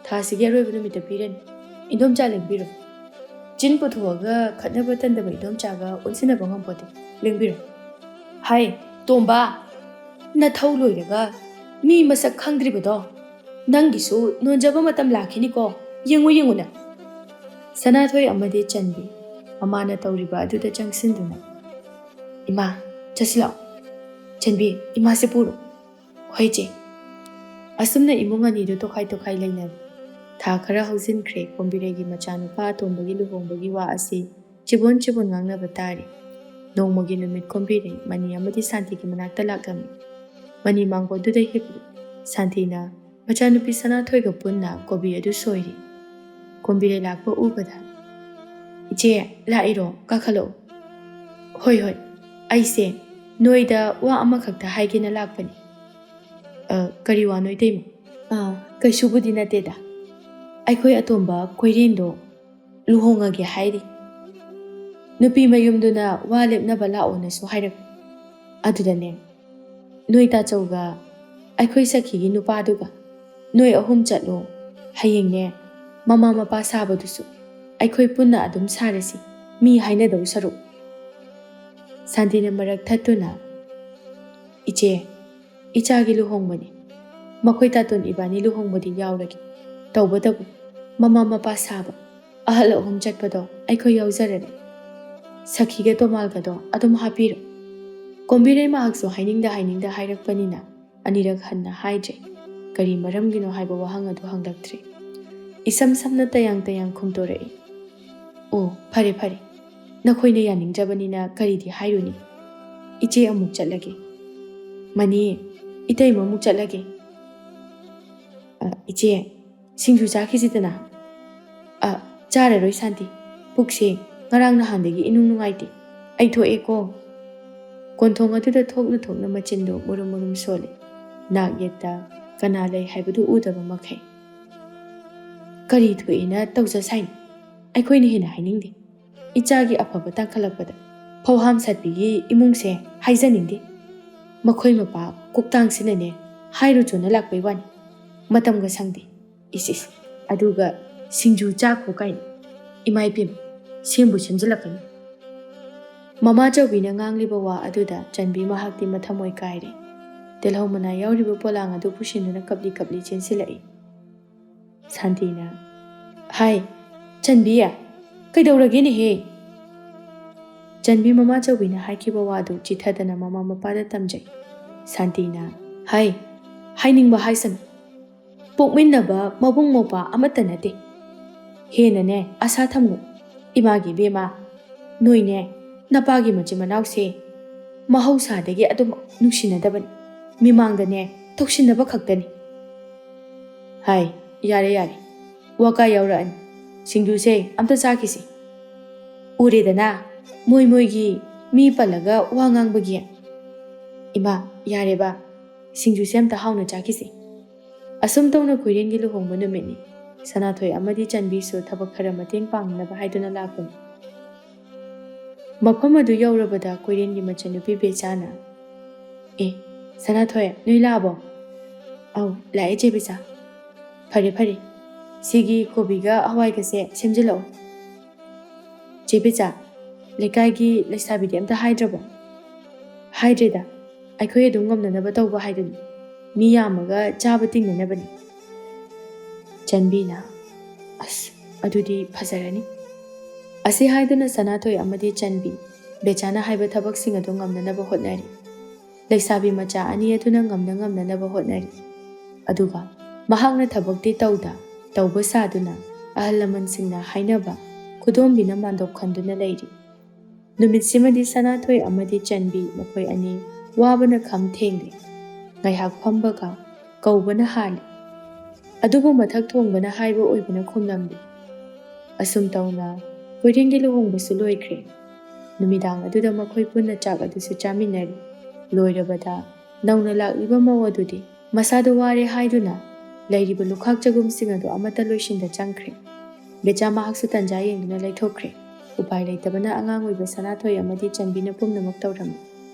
ꯊꯥꯁꯤꯒꯤ ꯑꯔꯣꯏꯕ ꯅꯨꯃꯤꯠꯇ ꯄꯤꯔꯅꯤ꯫ ꯏꯟꯗꯣꯝꯆꯥ ꯂꯦꯡꯕꯤꯔꯣ꯫ ꯆꯤꯟ ꯄꯨꯊꯣꯛꯑꯒ ꯈꯠꯅꯕ ꯇꯟꯗꯕ ꯏꯟꯗꯣꯝꯆꯥꯒ ꯑꯣꯟꯁꯤꯟꯅꯕ ꯉꯝꯄꯣꯠꯇꯦ꯫ ꯂꯦꯡꯕꯤꯔꯣ꯫ ꯍꯥꯏ, ꯇꯣꯝꯕ, ꯅꯊꯧ ꯂꯣꯏꯔꯒ ꯃꯤ ꯃꯁꯛ ꯈꯪꯗ꯭ꯔꯤꯕꯗꯣ, ꯅꯪꯒꯤꯁꯨ ꯅꯣꯟꯖꯕ ꯃꯇꯝ ꯂꯥꯛꯈꯤꯅꯤꯀꯣ꯫ ꯌꯦꯡꯉꯨ, ꯌꯦꯡꯉꯨ ꯅꯪ꯫ ꯁꯅꯥꯊꯣꯏ ꯑꯃꯗꯤ ꯆꯟꯕꯤ ꯃꯃꯥꯅ ꯇꯧꯔꯤꯕ ꯑꯗꯨꯗ ꯆꯪꯁꯤꯟꯗꯨꯅ, "ꯏꯃꯥ, ꯆꯠꯁꯤꯜꯂꯛꯑꯣ꯫ ꯆꯟꯕꯤ, ꯏꯃꯥꯁꯦ ꯄꯨꯔꯣ꯫" "ꯍꯣꯏ ꯆꯦ꯫" ꯑꯁꯨꯝꯅ ꯏꯃꯨꯡ ꯑꯅꯤꯗꯨ ꯇꯣꯈꯥꯏ ꯇꯣꯈꯥꯏ ꯂꯩꯅꯔꯦ꯫ ꯊꯥ ꯈꯔ ꯍꯧꯖꯤꯟꯈ꯭ꯔꯦ꯫ ꯀꯣꯝꯕꯤꯔꯩꯒꯤ ꯃꯆꯥꯅꯨꯄꯥ ꯑꯇꯣꯝꯕꯒꯤ ꯂꯨꯍꯣꯡꯕꯒꯤ ꯋꯥ ꯑꯁꯤ ꯆꯤꯕꯣꯟ ꯆꯤꯕꯣꯟ ꯉꯥꯡꯅꯕ ꯇꯥꯔꯤ꯫ ꯅꯣꯡꯃꯒꯤ ꯅꯨꯃꯤꯠ ꯀꯣꯝꯕꯤꯔꯩ ꯃꯅꯤ ꯑꯃꯗꯤ ꯁꯥꯟꯇꯤꯒꯤ ꯃꯅꯥꯛꯇ ꯂꯥꯛꯂꯝꯃꯤ꯫ ꯃꯅꯤ ꯃꯥꯡꯒꯣꯟꯗꯨꯗ ꯍꯤꯞꯂꯤ꯫ ꯁꯥꯟꯇꯤꯅ ꯃꯆꯥꯅꯨꯄꯤ ꯁꯅꯥꯊꯣꯏꯒ ꯄꯨꯟꯅ ꯀꯣꯕꯤ ꯑꯗꯨ ꯁꯣꯏꯔꯤ꯫ ꯀꯣꯝꯕꯤꯔꯩ ꯂꯥꯛꯄ ꯎꯕꯗ, "ꯏꯆꯦ, ꯂꯥꯛꯏꯔꯣ? ꯀꯥꯈꯠꯂꯛꯑꯣ꯫" "ꯍꯣꯏ, ꯍꯣꯏ, ꯑꯩꯁꯦ ꯅꯣꯏꯗ ꯋꯥ ꯑꯃꯈꯛꯇ ꯍꯥꯏꯒꯦꯅ ꯂꯥꯛꯄꯅꯤ꯫" "ꯑ, ꯀꯔꯤ ꯋꯥꯅꯣ ꯏꯇꯩꯃ?" "ꯑ, ꯀꯩꯁꯨꯕꯨꯗꯤ ꯅꯠꯇꯦꯗ꯫ ꯑꯩꯈꯣꯏ ꯑꯇꯣꯝꯕ ꯀꯣꯏꯔꯦꯟꯗꯣ ꯂꯨꯍꯣꯡꯉꯒꯦ ꯍꯥꯏꯔꯤ꯫ ꯅꯨꯄꯤ ꯃꯌꯨꯝꯗꯨꯅ ꯋꯥ ꯂꯦꯞꯅꯕ ꯂꯥꯛꯑꯣꯅꯁꯨ ꯍꯥꯏꯔꯛꯄ꯫ ꯑꯗꯨꯗꯅꯦ, ꯅꯣꯏ ꯇꯥꯆꯧꯒ ꯑꯩꯈꯣꯏ ꯁꯈꯤꯒꯤ ꯅꯨꯄꯥꯗꯨꯒ ꯅꯣꯏ ꯑꯍꯨꯝ ꯆꯠꯂꯣ꯫ ꯍꯌꯦꯡꯅꯦ, ꯃꯃꯥ ꯃꯄꯥ ꯁꯥꯕꯗꯨꯁꯨ ꯑꯩꯈꯣꯏ ꯄꯨꯟꯅ ꯑꯗꯨꯝ ꯁꯥꯔꯁꯤ, ꯃꯤ ꯍꯥꯏꯅꯗꯧ ꯁꯔꯨꯛ꯫" ꯁꯥꯟꯇꯤꯅ ꯃꯔꯛ ꯊꯠꯇꯨꯅ, "ꯏꯆꯦ, ꯏꯆꯥꯒꯤ ꯂꯨꯍꯣꯡꯕꯅꯤ꯫ ꯃꯈꯣꯏ ꯇꯥꯇꯣꯟ ꯏꯕꯥꯅꯤ ꯂꯨꯍꯣꯡꯕꯗꯤ ꯌꯥꯎꯔꯒꯦ꯫ ꯇꯧꯕꯇꯕꯨ ꯃꯃꯥ ꯃꯄꯥ ꯁꯥꯕ, ꯑꯍꯜ ꯑꯍꯨꯝ ꯆꯠꯄꯗꯣ ꯑꯩꯈꯣꯏ ꯌꯥꯎꯖꯔꯒꯦ꯫ ꯁꯈꯤꯒ ꯇꯣꯃꯥꯜꯒꯗꯣ ꯑꯗꯨꯝ ꯍꯥꯞꯄꯤꯔꯣ꯫" ꯀꯣꯝꯕꯤꯔꯩ ꯃꯍꯥꯛꯁꯨ ꯍꯥꯏꯅꯤꯡꯗ ꯍꯥꯏꯅꯤꯡꯗ ꯍꯥꯏꯔꯛꯄꯅꯤꯅ ꯑꯅꯤꯔꯛ ꯍꯟꯅ ꯍꯥꯏꯗ꯭ꯔꯦ꯫ ꯀꯔꯤ ꯃꯔꯝꯒꯤꯅꯣ ꯍꯥꯏꯕ ꯋꯥꯍꯪ ꯑꯗꯨ ꯍꯪꯂꯛꯇ꯭ꯔꯦ꯫ ꯏꯁꯝ ꯁꯝꯅ ꯇꯌꯥꯡ ꯇꯌꯥꯡ ꯈꯨꯝꯇꯣꯔꯛꯏ꯫ "ꯑꯣ, ꯐꯔꯦ, ꯐꯔꯦ꯫ ꯅꯈꯣꯏꯅ ꯌꯥꯅꯤꯡꯗ꯭ꯔꯕꯅꯤꯅ ꯀꯔꯤꯗꯤ ꯍꯥꯏꯔꯨꯅꯤ? ꯏꯆꯦ ꯑꯃꯨꯛ ꯆꯠꯂꯒꯦ꯫" "ꯃꯅꯤ, ꯏꯇꯩꯃ ꯑꯃꯨꯛ ꯆꯠꯂꯒꯦ꯫" "ꯑ, ꯏꯆꯦ, ꯁꯤꯡꯖꯨ ꯆꯥꯈꯤꯁꯤꯗꯅ꯫" "ꯑ, "ꯆꯥꯔꯔꯣꯏ ꯁꯥꯟꯇꯤ, ꯄꯨꯛꯁꯦ ꯉꯔꯥꯡ ꯅꯍꯥꯟꯗꯒꯤ ꯏꯅꯨꯡ ꯅꯨꯡꯉꯥꯏꯇꯦ꯫ ꯑꯩ ꯊꯣꯛꯑꯦꯀꯣ"꯫ ꯀꯣꯟꯊꯣꯡ ꯑꯗꯨꯗ ꯊꯣꯛꯅ ꯊꯣꯛꯅ ꯃꯆꯤꯟꯗꯣ ꯃꯨꯔꯨꯝ ꯃꯨꯔꯨꯝ ꯁꯣꯜꯂꯦ꯫ ꯅꯥꯛ ꯌꯦꯠꯇ ꯀꯅꯥ ꯂꯩ ꯍꯥꯏꯕꯗꯨ ꯎꯗꯕ ꯃꯈꯩ꯫ "ꯀꯔꯤ ꯊꯣꯛꯑꯦꯅ ꯇꯧꯖ ꯁꯥꯏꯅꯣ? ꯑꯩꯈꯣꯏꯅ ꯍꯦꯟꯅ ꯍꯥꯏꯅꯤꯡꯗꯦ꯫ ꯏꯆꯥꯒꯤ ꯑꯐꯕ ꯇꯥꯡꯈꯠꯂꯛꯄꯗ ꯐꯧꯍꯥꯝ ꯁꯥꯠꯄꯤꯒꯤ ꯏꯃꯨꯡꯁꯦ ꯍꯥꯏꯖꯅꯤꯡꯗꯦ꯫ ꯃꯈꯣꯏ ꯃꯄꯥ ꯀꯣꯛꯇꯥꯡꯁꯤꯅꯅꯦ ꯍꯥꯏꯔꯨꯆꯣꯅ ꯂꯥꯛꯄꯩ ꯋꯥꯅꯤ꯫ ꯃꯇꯝꯒ ꯁꯪꯗꯦ꯫ ꯏꯁ ꯏꯁ, ꯑꯗꯨꯒ ꯁꯤꯡꯖꯨ ꯆꯥꯈꯣ ꯀꯥꯏꯅ꯫ ꯏꯃꯥ ꯏꯄꯦꯝ, ꯁꯦꯝꯕꯨ ꯁꯦꯝꯖꯤꯜꯂꯛꯀꯅꯤ"꯫ ꯃꯃꯥ ꯆꯧꯕꯤꯅ ꯉꯥꯡꯂꯤꯕ ꯋꯥ ꯑꯗꯨꯗ ꯆꯟꯕꯤ ꯃꯍꯥꯛꯇꯤ ꯃꯊꯃꯣꯏ ꯀꯥꯏꯔꯦ꯫ ꯇꯤꯜꯍꯧ ꯃꯅꯥ ꯌꯥꯎꯔꯤꯕ ꯄꯣꯂꯥꯡ ꯑꯗꯨ ꯄꯨꯁꯤꯟꯗꯨꯅ ꯀꯞꯂꯤ ꯀꯞꯂꯤ ꯆꯦꯟꯁꯤꯜꯂꯛꯏ꯫ ꯁꯥꯟꯇꯤꯅ, "ꯍꯥꯏ, ꯆꯟꯕꯤ, ꯀꯩꯗꯧꯔꯒꯦꯅꯦꯍꯦ?" ꯆꯟꯕꯤ ꯃꯃꯥ ꯆꯧꯕꯤꯅ ꯍꯥꯏꯈꯤꯕ ꯋꯥꯗꯨ ꯆꯤꯊꯗꯅ ꯃꯃꯥ ꯃꯄꯥꯗ ꯇꯝꯖꯩ꯫ ꯁꯥꯟꯇꯤꯅ, "ꯍꯥꯏ, ꯍꯥꯏꯅꯤꯡꯕ ꯍꯥꯏꯁꯅꯨ꯫ ꯄꯣꯛꯃꯤꯟꯅꯕ ꯃꯕꯨꯡ ꯃꯧꯄ꯭ꯋꯥ ꯑꯃꯠꯇ ꯅꯠꯇꯦ꯫ ꯍꯦꯟꯅꯅꯦ ꯑꯁꯥ ꯊꯝꯒꯅꯨ꯫ ꯏꯃꯥꯒꯤ ꯏꯕꯦꯝꯃ, ꯅꯣꯏꯅꯦ ꯅꯄꯥꯒꯤ ꯃꯆꯤꯟ ꯃꯅꯥꯎꯁꯦ ꯃꯍꯧꯁꯥꯗꯒꯤ ꯑꯗꯨꯝ ꯅꯨꯡꯁꯤꯅꯗꯕꯅꯤ꯫ ꯃꯤꯃꯥꯡꯗꯅꯦ ꯊꯧꯁꯤꯟꯅꯕ ꯈꯛꯇꯅꯤ"꯫ "ꯍꯥꯏ, ꯌꯥꯔꯦ ꯌꯥꯔꯦ, ꯋꯥꯀꯥ ꯌꯥꯎꯔꯛꯑꯅꯤ꯫ ꯁꯤꯡꯖꯨꯁꯦ ꯑꯝꯇ ꯆꯥꯈꯤꯁꯤ꯫ ꯎꯔꯦꯗꯅ, ꯃꯣꯏ ꯃꯣꯏꯒꯤ ꯃꯤ ꯄꯜꯂꯒ ꯋꯥ ꯉꯥꯡꯕꯒꯤ꯫ ꯏꯃꯥ, ꯌꯥꯔꯦꯕ, ꯁꯤꯡꯖꯨꯁꯦ ꯑꯝꯇ ꯍꯥꯎꯅ ꯆꯥꯈꯤꯁꯤ"꯫ ꯑꯁꯨꯝ ꯇꯧꯅ ꯀꯨꯏꯔꯦꯟꯒꯤ ꯂꯨꯍꯣꯡꯕ ꯅꯨꯃꯤꯠꯅꯤ꯫ ꯁꯅꯥꯊꯣꯏ ꯑꯃꯗꯤ ꯆꯟꯕꯤꯁꯨ ꯊꯕꯛ ꯈꯔ ꯃꯇꯦꯡ ꯄꯥꯡꯅꯅꯕ ꯍꯥꯏꯗꯨꯅ ꯂꯥꯛꯄꯅꯤ꯫ ꯃꯐꯝ ꯑꯗꯨ ꯌꯧꯔꯕꯗ ꯀꯣꯏꯔꯦꯟꯒꯤ ꯃꯆꯟꯅꯨꯄꯤ ꯕꯦꯆꯥꯅ, "ꯑꯦ, ꯁꯅꯥꯊꯣꯏ, ꯅꯣꯏ ꯂꯥꯛꯑꯕꯣ?" "ꯑꯧ, ꯂꯥꯛꯑꯦ ꯆꯦ ꯕꯦꯆꯥ"꯫ "ꯐꯔꯦ, ꯐꯔꯦ, ꯁꯤꯒꯤ ꯀꯣꯕꯤꯒ ꯍꯋꯥꯏꯒꯁꯦ ꯁꯦꯝꯖꯤꯜꯂꯛꯑꯣ"꯫ "ꯆꯦ ꯕꯦꯆꯥ, ꯂꯩꯀꯥꯏꯒꯤ ꯂꯩꯁꯥꯕꯤꯗꯤ ꯑꯝꯇ ꯍꯥꯏꯗ꯭ꯔꯕꯣ?" "ꯍꯥꯏꯗ꯭ꯔꯦꯗ, ꯑꯩꯈꯣꯏ ꯑꯗꯨꯝ ꯉꯝꯅꯅꯕ ꯇꯧꯕ ꯍꯥꯏꯗꯨꯅꯤ꯫ ꯃꯤ ꯌꯥꯝꯃꯒ ꯆꯥꯕ ꯇꯤꯡꯅꯅꯕꯅꯤ"꯫ ꯆꯟꯕꯤꯅ, "ꯑꯁ, ꯑꯗꯨꯗꯤ ꯐꯖꯔꯅꯤ"꯫ ꯑꯁꯤ ꯍꯥꯏꯗꯨꯅ ꯁꯅꯥꯊꯣꯏ ꯑꯃꯗꯤ ꯆꯟꯕꯤ ꯕꯦꯆꯥꯅ ꯍꯥꯏꯕ ꯊꯕꯛꯁꯤꯡ ꯑꯗꯨ ꯉꯝꯅꯅꯕ ꯍꯣꯠꯅꯔꯤ꯫ ꯂꯩꯁꯥꯕꯤ ꯃꯆꯥ ꯑꯅꯤ ꯑꯗꯨꯅ ꯉꯝꯅ ꯉꯝꯅꯅꯕ ꯍꯣꯠꯅꯔꯤ꯫ ꯑꯗꯨꯒ ꯃꯍꯥꯛꯅ ꯊꯕꯛꯇꯤ ꯇꯧꯗ, ꯇꯧꯕ ꯁꯥꯗꯨꯅ ꯑꯍꯜ ꯂꯃꯟꯁꯤꯡꯅ ꯍꯥꯏꯅꯕ ꯈꯨꯗꯣꯝꯕꯤꯅ ꯃꯥꯟꯗꯣꯞ ꯈꯟꯗꯨꯅ ꯂꯩꯔꯤ꯫ ꯅꯨꯃꯤꯠꯁꯤꯃꯗꯤ ꯁꯅꯥꯊꯣꯏ ꯑꯃꯗꯤ ꯆꯟꯕꯤ ꯃꯈꯣꯏ ꯑꯅꯤ ꯋꯥꯕꯅ ꯈꯝ ꯊꯦꯡꯂꯦ꯫ ꯉꯥꯏꯍꯥꯛ ꯐꯝꯕꯒ ꯀꯧꯕꯅ ꯍꯥꯜꯂꯤ꯫ ꯑꯗꯨꯕꯨ ꯃꯊꯛ ꯊꯣꯡꯕꯅ ꯍꯥꯏꯕ ꯑꯣꯏꯕꯅ ꯈꯨꯝꯂꯝꯗꯦ꯫ ꯑꯁꯨꯝ ꯇꯧꯅ ꯀꯣꯏꯔꯦꯡꯒꯤ ꯂꯨꯍꯣꯡꯕꯁꯨ ꯂꯣꯏꯈ꯭ꯔꯦ꯫ ꯅꯨꯃꯤꯗꯥꯡ ꯑꯗꯨꯗ ꯃꯈꯣꯏ ꯄꯨꯟꯅ ꯆꯥꯛ ꯑꯗꯨꯁꯨ ꯆꯥꯃꯤꯟꯅꯔꯤ꯫ ꯂꯣꯏꯔꯕꯗ ꯅꯧꯅ ꯂꯥꯛꯂꯤꯕ ꯃꯧ ꯑꯗꯨꯗꯤ ꯃꯁꯥꯗꯣ ꯋꯥꯔꯦ ꯍꯥꯏꯗꯨꯅ ꯂꯩꯔꯤꯕ ꯂꯨꯈꯥꯛ ꯆꯒꯨꯝꯁꯤꯡ ꯑꯗꯨ ꯑꯃꯠꯇ ꯂꯣꯏꯁꯤꯟꯗ ꯆꯪꯈ꯭ꯔꯦ꯫ ꯕꯦꯆꯥ ꯃꯍꯥꯛꯁꯨ ꯇꯟꯖꯥ ꯌꯦꯡꯗꯨꯅ ꯂꯩꯊꯣꯛꯈ꯭ꯔꯦ꯫ ꯎꯄꯥꯏ ꯂꯩꯇꯕꯅ ꯑꯉꯥꯡ ꯑꯣꯏꯕ ꯁꯅꯥꯊꯣꯏ ꯑꯃꯗꯤ ꯆꯟꯕꯤꯅ ꯄꯨꯝꯅꯃꯛ ꯇꯧꯔꯝꯃꯤ꯫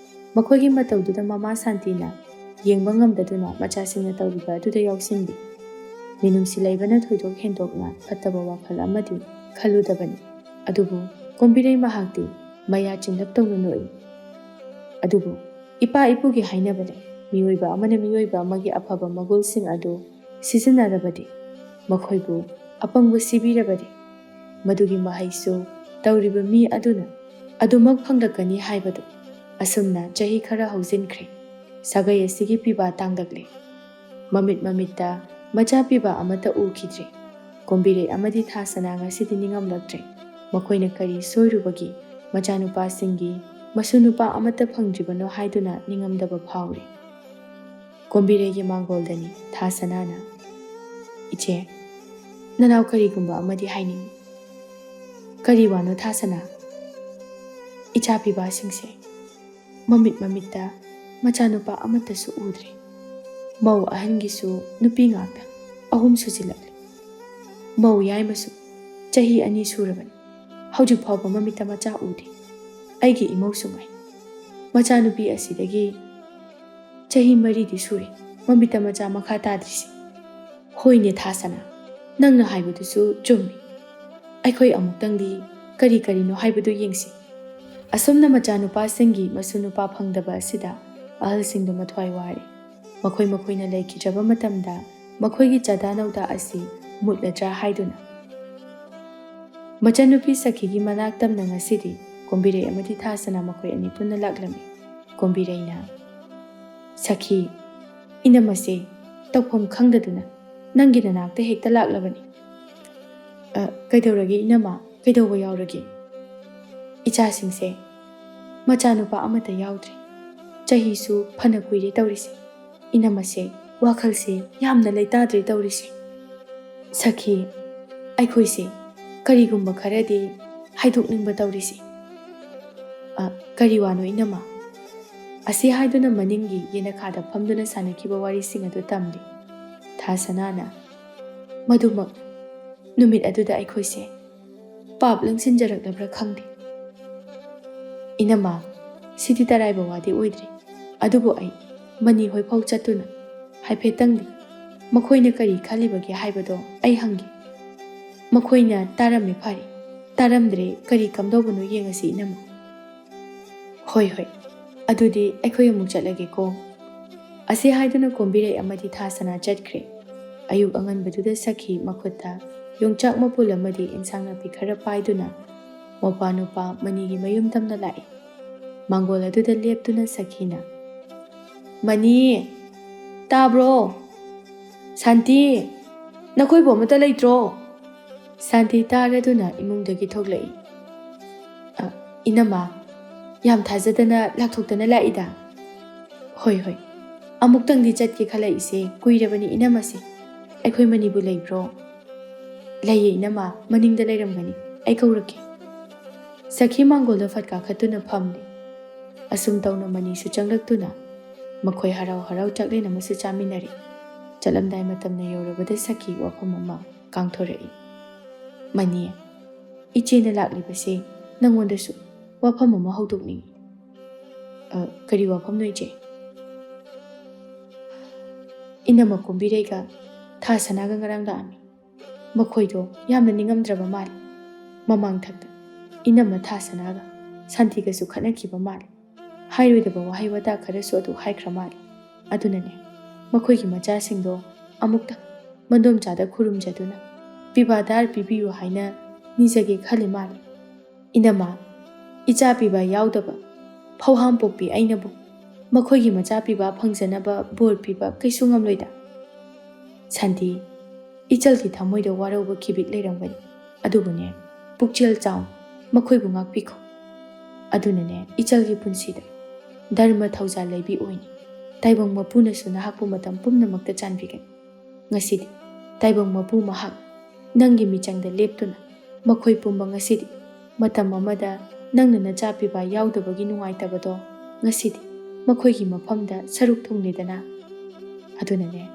ꯃꯈꯣꯏꯒꯤ ꯃꯇꯧꯗꯨꯗ ꯃꯃꯥ ꯁꯥꯟꯇꯤꯅ ꯌꯦꯡꯕ ꯉꯝꯗꯗꯨꯅ ꯃꯆꯥꯁꯤꯡꯅ ꯇꯧꯔꯤꯕ ꯑꯗꯨꯗ ꯌꯥꯎꯁꯤꯟꯕꯤ꯫ ꯃꯤꯅꯨꯡꯁꯤ ꯂꯩꯕꯅ ꯊꯣꯏꯗꯣꯛ ꯍꯦꯟꯗꯣꯛꯅ ꯐꯠꯇꯕ ꯋꯥꯈꯜ ꯑꯃꯗꯤ ꯈꯜꯂꯨꯗꯕꯅꯤ꯫ ꯑꯗꯨꯕꯨ ꯀꯣꯝꯕꯤꯔꯩ ꯃꯍꯥꯛꯇꯤ ꯃꯌꯥ ꯆꯤꯡꯂꯞ ꯇꯧꯅ ꯅꯣꯛꯏ꯫ ꯑꯗꯨꯕꯨ ꯏꯄꯥ ꯏꯄꯨꯒꯤ ꯍꯥꯏꯅꯕ ꯂꯩ, ꯃꯤꯑꯣꯏꯕ ꯑꯃꯅ ꯃꯤꯑꯣꯏꯕ ꯑꯃꯒꯤ ꯑꯐꯕ ꯃꯒꯨꯟꯁꯤꯡ ꯑꯗꯨ ꯁꯤꯖꯤꯟꯅꯔꯕꯗꯤ, ꯃꯈꯣꯏꯕꯨ ꯑꯄꯪꯕ ꯁꯤꯕꯤꯔꯕꯗꯤ, ꯃꯗꯨꯒꯤ ꯃꯍꯩꯁꯨ ꯇꯧꯔꯤꯕ ꯃꯤ ꯑꯗꯨꯅ ꯑꯗꯨꯃꯛ ꯐꯪꯂꯛꯀꯅꯤ ꯍꯥꯏꯕꯗꯨ꯫ ꯑꯁꯨꯝꯅ ꯆꯍꯤ ꯈꯔ ꯍꯧꯖꯤꯟꯈ꯭ꯔꯦ꯫ ꯁꯥꯒꯩ ꯑꯁꯤꯒꯤ ꯄꯤꯕꯥ ꯇꯥꯡꯂꯛꯂꯦ꯫ ꯃꯃꯤꯠ ꯃꯃꯤꯠꯇ ꯃꯆꯥ ꯄꯤꯕ ꯑꯃꯠꯇ ꯎꯈꯤꯗ꯭ꯔꯦ꯫ ꯀꯣꯝꯕꯤꯔꯩ ꯑꯃꯗꯤ ꯊꯥꯁꯅꯥ ꯉꯁꯤꯗꯤ ꯅꯤꯡꯉꯝꯂꯛꯇ꯭ꯔꯦ꯫ ꯃꯈꯣꯏꯅ ꯀꯔꯤ ꯁꯣꯏꯔꯨꯕꯒꯤ ꯃꯆꯥꯅꯨꯄꯥꯁꯤꯡꯒꯤ ꯃꯁꯨ ꯅꯨꯄꯥ ꯑꯃꯠꯇ ꯐꯪꯗ꯭ꯔꯤꯕꯅꯣ ꯍꯥꯏꯗꯨꯅ ꯅꯤꯡꯉꯝꯗꯕ ꯐꯥꯎꯔꯤ꯫ ꯀꯣꯝꯕꯤꯔꯩꯒꯤ ꯃꯥꯡꯒꯣꯜꯗꯅꯤ ꯊꯥꯁꯅꯥꯅ, "ꯏꯆꯦ, ꯅꯅꯥꯎ ꯀꯔꯤꯒꯨꯝꯕ ꯑꯃꯗꯤ ꯍꯥꯏꯅꯤꯡꯏ꯫" "ꯀꯔꯤ ꯋꯥꯅꯣ ꯊꯥꯁꯅꯥ?" "ꯏꯆꯥ ꯄꯤꯕꯥꯁꯤꯡꯁꯦ ꯃꯃꯤꯠ ꯃꯃꯤꯠꯇ ꯃꯆꯥꯅꯨꯄꯥ ꯑꯃꯠꯇꯁꯨ ꯎꯗ꯭ꯔꯦ꯫ ꯃꯧ ꯑꯍꯟꯒꯤꯁꯨ ꯅꯨꯄꯤ ꯉꯥꯛꯇ, ꯑꯍꯨꯝ ꯁꯨꯖꯤꯜꯂꯛꯂꯦ꯫ ꯃꯧ ꯌꯥꯏꯃꯁꯨ ꯆꯍꯤ ꯑꯅꯤ ꯁꯨꯔꯕꯅꯤ, ꯍꯧꯖꯤꯛ ꯐꯥꯎꯕ ꯃꯃꯤꯠꯇ ꯃꯆꯥ ꯎꯗꯦ꯫ ꯑꯩꯒꯤ ꯏꯃꯧꯁꯨ ꯉꯥꯏ꯫ ꯃꯆꯥꯅꯨꯄꯤ ꯑꯁꯤꯗꯒꯤ ꯆꯍꯤ ꯃꯔꯤꯗꯤ ꯁꯨꯔꯦ ꯃꯃꯤꯠꯇ ꯃꯆꯥ ꯃꯈꯥ ꯇꯥꯗ꯭ꯔꯤꯁꯦ꯫" "ꯍꯣꯏꯅꯦ ꯊꯥꯁꯅꯥ, ꯅꯪꯅ ꯍꯥꯏꯕꯗꯨꯁꯨ ꯆꯨꯝꯃꯤ꯫ ꯑꯩꯈꯣꯏ ꯑꯃꯨꯛꯇꯪꯗꯤ ꯀꯔꯤ ꯀꯔꯤꯅꯣ ꯍꯥꯏꯕꯗꯨ ꯌꯦꯡꯁꯤ꯫" ꯑꯁꯨꯝꯅ ꯃꯆꯥꯅꯨꯄꯥꯁꯤꯡꯒꯤ ꯃꯁꯨ ꯅꯨꯄꯥ ꯐꯪꯗꯕ ꯑꯁꯤꯗ ꯑꯍꯜꯁꯤꯡꯗꯨ ꯃꯊ꯭ꯋꯥꯏ ꯋꯥꯔꯦ꯫ ꯃꯈꯣꯏ ꯃꯈꯣꯏꯅ ꯂꯩꯈꯤꯗ꯭ꯔꯕ ꯃꯇꯝꯗ ꯃꯈꯣꯏꯒꯤ ꯆꯥꯗꯥ ꯅꯧꯗꯥ ꯑꯁꯤ ꯃꯨꯠꯂꯗ꯭ꯔꯥ ꯍꯥꯏꯗꯨꯅ꯫ ꯃꯆꯟꯅꯨꯄꯤ ꯁꯈꯤꯒꯤ ꯃꯅꯥꯛ ꯇꯝꯅ ꯉꯁꯤꯗꯤ ꯀꯣꯝꯕꯤꯔꯩ ꯑꯃꯗꯤ ꯊꯥꯁꯅꯥ ꯃꯈꯣꯏ ꯑꯅꯤ ꯄꯨꯟꯅ ꯂꯥꯛꯂꯝꯃꯤ꯫ ꯀꯣꯝꯕꯤꯔꯩꯅ, "ꯁꯈꯤ, ꯏꯅꯝꯃꯁꯦ ꯇꯧꯐꯝ ꯈꯪꯗꯗꯨꯅ ꯅꯪꯒꯤ ꯅꯅꯥꯛꯇ ꯍꯦꯛꯇ ꯂꯥꯛꯂꯕꯅꯤ꯫" "ꯑ, ꯀꯩꯗꯧꯔꯒꯦ ꯏꯅꯝꯃ? ꯀꯩꯗꯧꯕ ꯌꯥꯎꯔꯒꯦ?" "ꯏꯆꯥꯁꯤꯡꯁꯦ ꯃꯆꯥꯅꯨꯄꯥ ꯑꯃꯠꯇ ꯌꯥꯎꯗ꯭ꯔꯦ꯫ ꯆꯍꯤꯁꯨ ꯐꯅ ꯀꯨꯏꯔꯦ ꯇꯧꯔꯤꯁꯦ꯫ ꯏꯅꯝꯃꯁꯦ ꯋꯥꯈꯜꯁꯦ ꯌꯥꯝꯅ ꯂꯩꯇꯥꯗ꯭ꯔꯦ ꯇꯧꯔꯤꯁꯦ꯫ ꯁꯈꯤ, ꯑꯩꯈꯣꯏꯁꯦ ꯀꯔꯤꯒꯨꯝꯕ ꯈꯔꯗꯤ ꯍꯥꯏꯗꯣꯛꯅꯤꯡꯕ ꯇꯧꯔꯤꯁꯤ꯫ "ꯑ, ꯀꯔꯤ ꯋꯥꯅꯣ ꯏꯅꯝꯃ?" ꯑꯁꯤ ꯍꯥꯏꯗꯨꯅ ꯃꯅꯤꯡꯒꯤ ꯌꯦꯅꯈꯥꯗ ꯐꯝꯗꯨꯅ ꯁꯥꯟꯅꯈꯤꯕ ꯋꯥꯔꯤꯁꯤꯡ ꯑꯗꯨ ꯇꯝꯂꯤ ꯊꯥ ꯁꯅꯥꯅ꯫ "ꯃꯗꯨꯃꯛ, ꯅꯨꯃꯤꯠ ꯑꯗꯨꯗ ꯑꯩꯈꯣꯏꯁꯦ ꯄꯥꯞ ꯂꯪꯁꯤꯟꯖꯔꯛꯂꯕ꯭ꯔꯥ ꯈꯪꯗꯦ꯫ ꯏꯅꯝꯃ, ꯁꯤꯗꯤ ꯇꯔꯥꯏꯕ ꯋꯥꯗꯤ ꯑꯣꯏꯗ꯭ꯔꯤ, ꯑꯗꯨꯕꯨ ꯑꯩ ꯃꯅꯤ ꯍꯣꯏꯐꯥꯎ ꯆꯠꯇꯨꯅ ꯍꯥꯏꯐꯦꯠꯇꯪꯗꯤ ꯃꯈꯣꯏꯅ ꯀꯔꯤ ꯈꯜꯂꯤꯕꯒꯦ ꯍꯥꯏꯕꯗꯣ ꯑꯩ ꯍꯪꯒꯦ꯫ ꯃꯈꯣꯏꯅ ꯇꯥꯔꯝꯃꯦ ꯐꯔꯦ, ꯇꯥꯔꯝꯗ꯭ꯔꯦ ꯀꯔꯤ ꯀꯝꯗꯧꯕꯅꯣ ꯌꯦꯡꯉꯁꯤ ꯏꯅꯝꯃ꯫" "ꯍꯣꯏ, ꯍꯣꯏ, ꯑꯗꯨꯗꯤ ꯑꯩꯈꯣꯏ ꯑꯃꯨꯛ ꯆꯠꯂꯒꯦꯀꯣ꯫" ꯑꯁꯤ ꯍꯥꯏꯗꯨꯅ ꯀꯣꯝꯕꯤꯔꯩ ꯑꯃꯗꯤ ꯊꯥ ꯁꯅꯥ ꯆꯠꯈ꯭ꯔꯦ꯫ ꯑꯌꯨꯛ ꯑꯉꯟꯕꯗꯨꯗ ꯁꯈꯤ ꯃꯈꯨꯠꯇ ꯌꯣꯡꯆꯥꯛ ꯃꯄꯨꯜ ꯑꯃꯗꯤ ꯏꯟꯁꯥꯡ ꯅꯥꯄꯤ ꯈꯔ ꯄꯥꯏꯗꯨꯅ ꯃꯧꯄꯥ ꯅꯨꯄꯥ ꯃꯅꯤꯒꯤ ꯃꯌꯨꯝ ꯇꯝꯅ ꯂꯥꯛꯏ꯫ ꯃꯥꯡꯒꯣꯜ ꯑꯗꯨꯗ ꯂꯦꯞꯇꯨꯅ ꯁꯈꯤꯅ, "ꯃꯅꯤ, ꯇꯥꯕ꯭ꯔꯣ? ꯁꯥꯟꯇꯤ, ꯅꯈꯣꯏꯕꯨ ꯑꯃꯠꯇ ꯂꯩꯇ꯭ꯔꯣ?" ꯁꯥꯟꯇꯤ ꯇꯥꯔꯗꯨꯅ ꯏꯃꯨꯡꯗꯒꯤ ꯊꯣꯛꯂꯛꯏ꯫ "ꯑ, ꯏꯅꯝꯃ, ꯌꯥꯝ ꯊꯥꯖꯗꯅ ꯂꯥꯛꯊꯣꯛꯇꯅ ꯂꯥꯛꯏꯗ꯫" "ꯍꯣꯏ, ꯍꯣꯏ, ꯑꯃꯨꯛꯇꯪꯗꯤ ꯆꯠꯀꯦ ꯈꯜꯂꯛꯏꯁꯦ ꯀꯨꯏꯔꯕꯅꯤ ꯏꯅꯝꯃꯁꯦ꯫ ꯑꯩꯈꯣꯏ ꯃꯅꯤꯕꯨ ꯂꯩꯕ꯭ꯔꯣ?" "ꯂꯩꯌꯦ ꯏꯅꯝꯃ, ꯃꯅꯤꯡꯗ ꯂꯩꯔꯝꯒꯅꯤ, ꯑꯩ ꯀꯧꯔꯛꯀꯦ꯫" ꯁꯈꯤ ꯃꯥꯡꯒꯣꯜꯗ ꯐꯠ ꯀꯥꯈꯠꯇꯨꯅ ꯐꯝꯂꯦ꯫ ꯑꯁꯨꯝ ꯇꯧꯅ ꯃꯅꯤꯁꯨ ꯆꯪꯂꯛꯇꯨꯅ ꯃꯈꯣꯏ ꯍꯔꯥꯎ ꯍꯔꯥꯎ ꯆꯥꯛꯂꯦꯟ ꯑꯃꯁꯨ ꯆꯥꯃꯤꯟꯅꯔꯦ꯫ ꯆꯠꯂꯝꯗꯥꯏ ꯃꯇꯝꯅ ꯌꯧꯔꯕꯗ ꯁꯈꯤ ꯋꯥꯐꯝ ꯑꯃ ꯀꯥꯡꯊꯣꯔꯛꯏ꯫ "ꯃꯅꯤ, ꯏꯆꯦꯅ ꯂꯥꯛꯂꯤꯕꯁꯦ ꯅꯪꯉꯣꯟꯗꯁꯨ ꯋꯥꯐꯝ ꯑꯃ ꯍꯧꯗꯣꯛꯅꯤꯡꯏ꯫" "ꯑ, ꯀꯔꯤ ꯋꯥꯐꯝꯅꯣ ꯏꯆꯦ?" "ꯏꯅꯝꯃ ꯀꯨꯝꯕꯤꯔꯩꯒ ꯊꯥ ꯁꯅꯥꯒ ꯉꯔꯥꯡ ꯂꯥꯛꯑꯝꯃꯤ꯫ ꯃꯈꯣꯏꯗꯣ ꯌꯥꯝꯅ ꯅꯤꯡꯉꯝꯗ꯭ꯔꯕ ꯃꯥꯜꯂꯤ꯫ ꯃꯃꯥꯡꯊꯛꯇ ꯏꯅꯝꯃ ꯊꯥ ꯁꯅꯥꯒ ꯁꯥꯟꯇꯤꯒꯁꯨ ꯈꯠꯅꯈꯤꯕ ꯃꯥꯜꯂꯤ꯫ ꯍꯥꯏꯔꯣꯏꯗꯕ ꯋꯥꯍꯩ ꯋꯥꯇꯥ ꯈꯔꯁꯨ ꯑꯗꯨ ꯍꯥꯏꯈ꯭ꯔ ꯃꯥꯜꯂꯤ꯫ ꯑꯗꯨꯅꯅꯦ, ꯃꯈꯣꯏꯒꯤ ꯃꯆꯥꯁꯤꯡꯗꯣ ꯑꯃꯨꯛꯇ ꯃꯟꯗꯣꯝꯆꯥꯗ ꯈꯨꯔꯨꯝꯖꯗꯨꯅ ꯄꯤꯕꯥ ꯙꯥꯔ ꯄꯤꯕꯤꯌꯨ ꯍꯥꯏꯅ ꯅꯤꯖꯒꯦ ꯈꯜꯂꯤ ꯃꯥꯜꯂꯤ꯫ ꯏꯅꯝꯃ, ꯏꯆꯥ ꯄꯤꯕ ꯌꯥꯎꯗꯕ ꯐꯧꯍꯥꯝ ꯄꯣꯛꯄꯤ ꯑꯩꯅꯕꯨ ꯃꯈꯣꯏꯒꯤ ꯃꯆꯥ ꯄꯤꯕ ꯐꯪꯖꯅꯕ ꯕꯣꯔ ꯄꯤꯕ ꯀꯩꯁꯨ ꯉꯝꯂꯣꯏꯗ꯫" "ꯁꯥꯟꯇꯤ, ꯏꯆꯜꯒꯤ ꯊꯃꯣꯏꯗ ꯋꯥꯔꯧꯕ ꯈꯤꯕꯤꯛ ꯂꯩꯔꯝꯒꯅꯤ, ꯑꯗꯨꯕꯨꯅꯦ, ꯄꯨꯛꯆꯦꯜ ꯆꯥꯎꯅ ꯃꯈꯣꯏꯕꯨ ꯉꯥꯛꯄꯤꯈꯣ꯫ ꯑꯗꯨꯅꯅꯦ, ꯏꯆꯜꯒꯤ ꯄꯨꯟꯁꯤꯗ ꯙꯔꯃ ꯊꯧꯖꯥꯜ ꯂꯩꯕꯤ ꯑꯣꯏꯅ ꯇꯥꯏꯕꯪ ꯃꯄꯨꯅꯁꯨ ꯅꯍꯥꯛꯄꯨ ꯃꯇꯝ ꯄꯨꯝꯅꯃꯛꯇ ꯆꯥꯟꯕꯤꯒꯅꯤ꯫ ꯉꯁꯤꯗꯤ ꯇꯥꯏꯕꯪ ꯃꯄꯨ ꯃꯍꯥꯛ ꯅꯪꯒꯤ ꯃꯤꯆꯪꯗ ꯂꯦꯞꯇꯨꯅ ꯃꯈꯣꯏ ꯄꯨꯝꯕ ꯉꯁꯤꯗꯤ ꯃꯇꯝ ꯑꯃꯗ ꯅꯪꯅ ꯅꯆꯥ ꯄꯤꯕ ꯌꯥꯎꯗꯕꯒꯤ ꯅꯨꯡꯉꯥꯏꯇꯕꯗꯣ ꯉꯁꯤꯗꯤ ꯃꯈꯣꯏꯒꯤ ꯃꯐꯝꯗ ꯁꯔꯨꯛ ꯊꯨꯡꯂꯦꯗꯅ꯫ ꯑꯗꯨꯅꯅꯦ,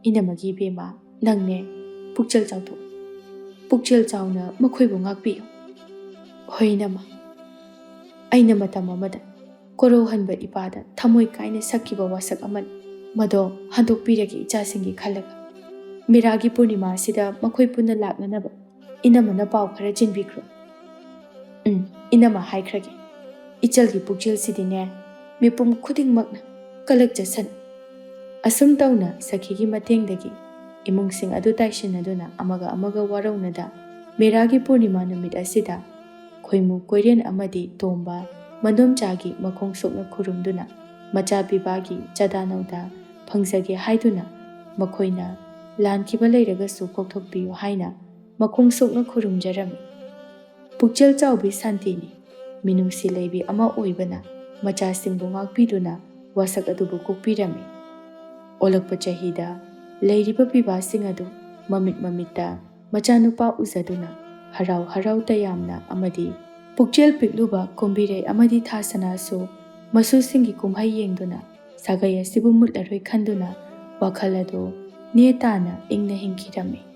ꯏꯅꯝꯃꯒꯤ ꯏꯕꯦꯝꯃ, ꯅꯪꯅꯦ ꯄꯨꯛꯆꯦꯜ ꯆꯥꯎꯊꯣꯛ, ꯄꯨꯛꯆꯦꯜ ꯆꯥꯎꯅ ꯃꯈꯣꯏꯕꯨ ꯉꯥꯛꯄꯤꯌꯨ꯫ ꯍꯣꯏ ꯏꯅꯝꯃ, ꯑꯩꯅ ꯃꯇꯝ ꯑꯃꯗ ꯀꯣꯔꯧꯍꯟꯕ ꯏꯄꯥꯗ ꯊꯃꯣꯏ ꯀꯥꯏꯅ ꯁꯛꯈꯤꯕ ꯋꯥꯁꯛ ꯑꯃꯅꯤ꯫ ꯃꯗꯣ ꯍꯟꯗꯣꯛꯄꯤꯔꯒꯦ ꯏꯆꯥꯁꯤꯡꯒꯤ ꯈꯜꯂꯒ꯫ ꯃꯦꯔꯥꯒꯤ ꯄꯨꯔꯅꯤꯃꯥ ꯑꯁꯤꯗ ꯃꯈꯣꯏ ꯄꯨꯟꯅ ꯂꯥꯛꯅꯅꯕ ꯏꯅꯝꯃꯅ ꯄꯥꯎ ꯈꯔ ꯆꯤꯟꯕꯤꯈ꯭ꯔꯣ꯫ ꯎꯝ, ꯏꯅꯝꯃ ꯍꯥꯏꯈ꯭ꯔꯒꯦ꯫ ꯏꯆꯜꯒꯤ ꯄꯨꯛꯆꯦꯜꯁꯤꯗꯤꯅꯦ, ꯃꯤꯄꯨꯝ ꯈꯨꯗꯤꯡꯃꯛꯅ ꯀꯂꯛꯆꯁꯅꯨ꯫ ꯑꯁꯨꯝ ꯇꯧꯅ ꯁꯈꯤꯒꯤ ꯃꯇꯦꯡꯗꯒꯤ ꯏꯃꯨꯡꯁꯤꯡ ꯑꯗꯨ ꯇꯥꯏꯁꯤꯟꯅꯗꯨꯅ ꯑꯃꯒ ꯑꯃꯒ ꯋꯥꯔꯧꯅꯗ ꯃꯦꯔꯥꯒꯤ ꯄꯨꯔꯅꯤꯃꯥ ꯅꯨꯃꯤꯠ ꯑꯁꯤꯗ ꯈꯣꯏꯃꯨ ꯀꯣꯏꯔꯦꯟ ꯑꯃꯗꯤ ꯇꯣꯝꯕ ꯃꯅꯣꯝꯆꯥꯒꯤ ꯃꯈꯣꯡ ꯁꯣꯛꯅ ꯈꯨꯔꯨꯝꯗꯨꯅ ꯃꯆꯥ ꯄꯤꯕꯥꯒꯤ ꯆꯥꯗꯥ ꯅꯧꯗꯥ ꯐꯪꯖꯒꯦ ꯍꯥꯏꯗꯨꯅ ꯃꯈꯣꯏꯅ ꯂꯥꯟꯈꯤꯕ ꯂꯩꯔꯒꯁꯨ ꯀꯣꯛꯊꯣꯛꯄꯤꯌꯨ ꯍꯥꯏꯅ ꯃꯈꯣꯡ ꯁꯣꯛꯅ ꯈꯨꯔꯨꯝꯖꯔꯝꯃꯤ꯫ ꯄꯨꯛꯆꯦꯜ ꯆꯥꯎꯕꯤ ꯁꯥꯟꯇꯤꯅꯤ ꯃꯤꯅꯨꯡꯁꯤ ꯂꯩꯕꯤ ꯑꯃ ꯑꯣꯏꯕꯅ ꯃꯆꯥꯁꯤꯡꯕꯨ ꯉꯥꯛꯄꯤꯗꯨꯅ ꯋꯥꯁꯛ ꯑꯗꯨꯕꯨ ꯀꯣꯛꯄꯤꯔꯝꯃꯤ꯫ ꯑꯣꯜꯂꯛꯄ ꯆꯍꯤꯗ ꯂꯩꯔꯤꯕ ꯄꯤꯕꯥꯁꯤꯡ ꯑꯗꯨ ꯃꯃꯤꯠ ꯃꯃꯤꯠꯇ ꯃꯆꯥꯅꯨꯄꯥ ꯎꯖꯗꯨꯅ ꯍꯔꯥꯎ ꯍꯔꯥꯎ ꯇꯌꯥꯝꯅ ꯑꯃꯗꯤ ꯄꯨꯛꯆꯦꯜ ꯄꯤꯛꯂꯨꯕ ꯀꯨꯝꯕꯤꯔꯩ ꯑꯃꯗꯤ ꯊꯥꯁꯅꯥꯁꯨ ꯃꯁꯨꯁꯤꯡꯒꯤ ꯀꯨꯝꯍꯩ ꯌꯦꯡꯗꯨꯅ ꯁꯥꯒꯩ ꯑꯁꯤꯕꯨ ꯃꯨꯠꯂꯔꯣꯏ ꯈꯟꯗꯨꯅ ꯋꯥꯈꯜ ꯑꯗꯨ ꯅꯦ ꯇꯥꯅ ꯏꯪꯅ ꯍꯤꯡꯈꯤꯔꯝꯃꯤ꯫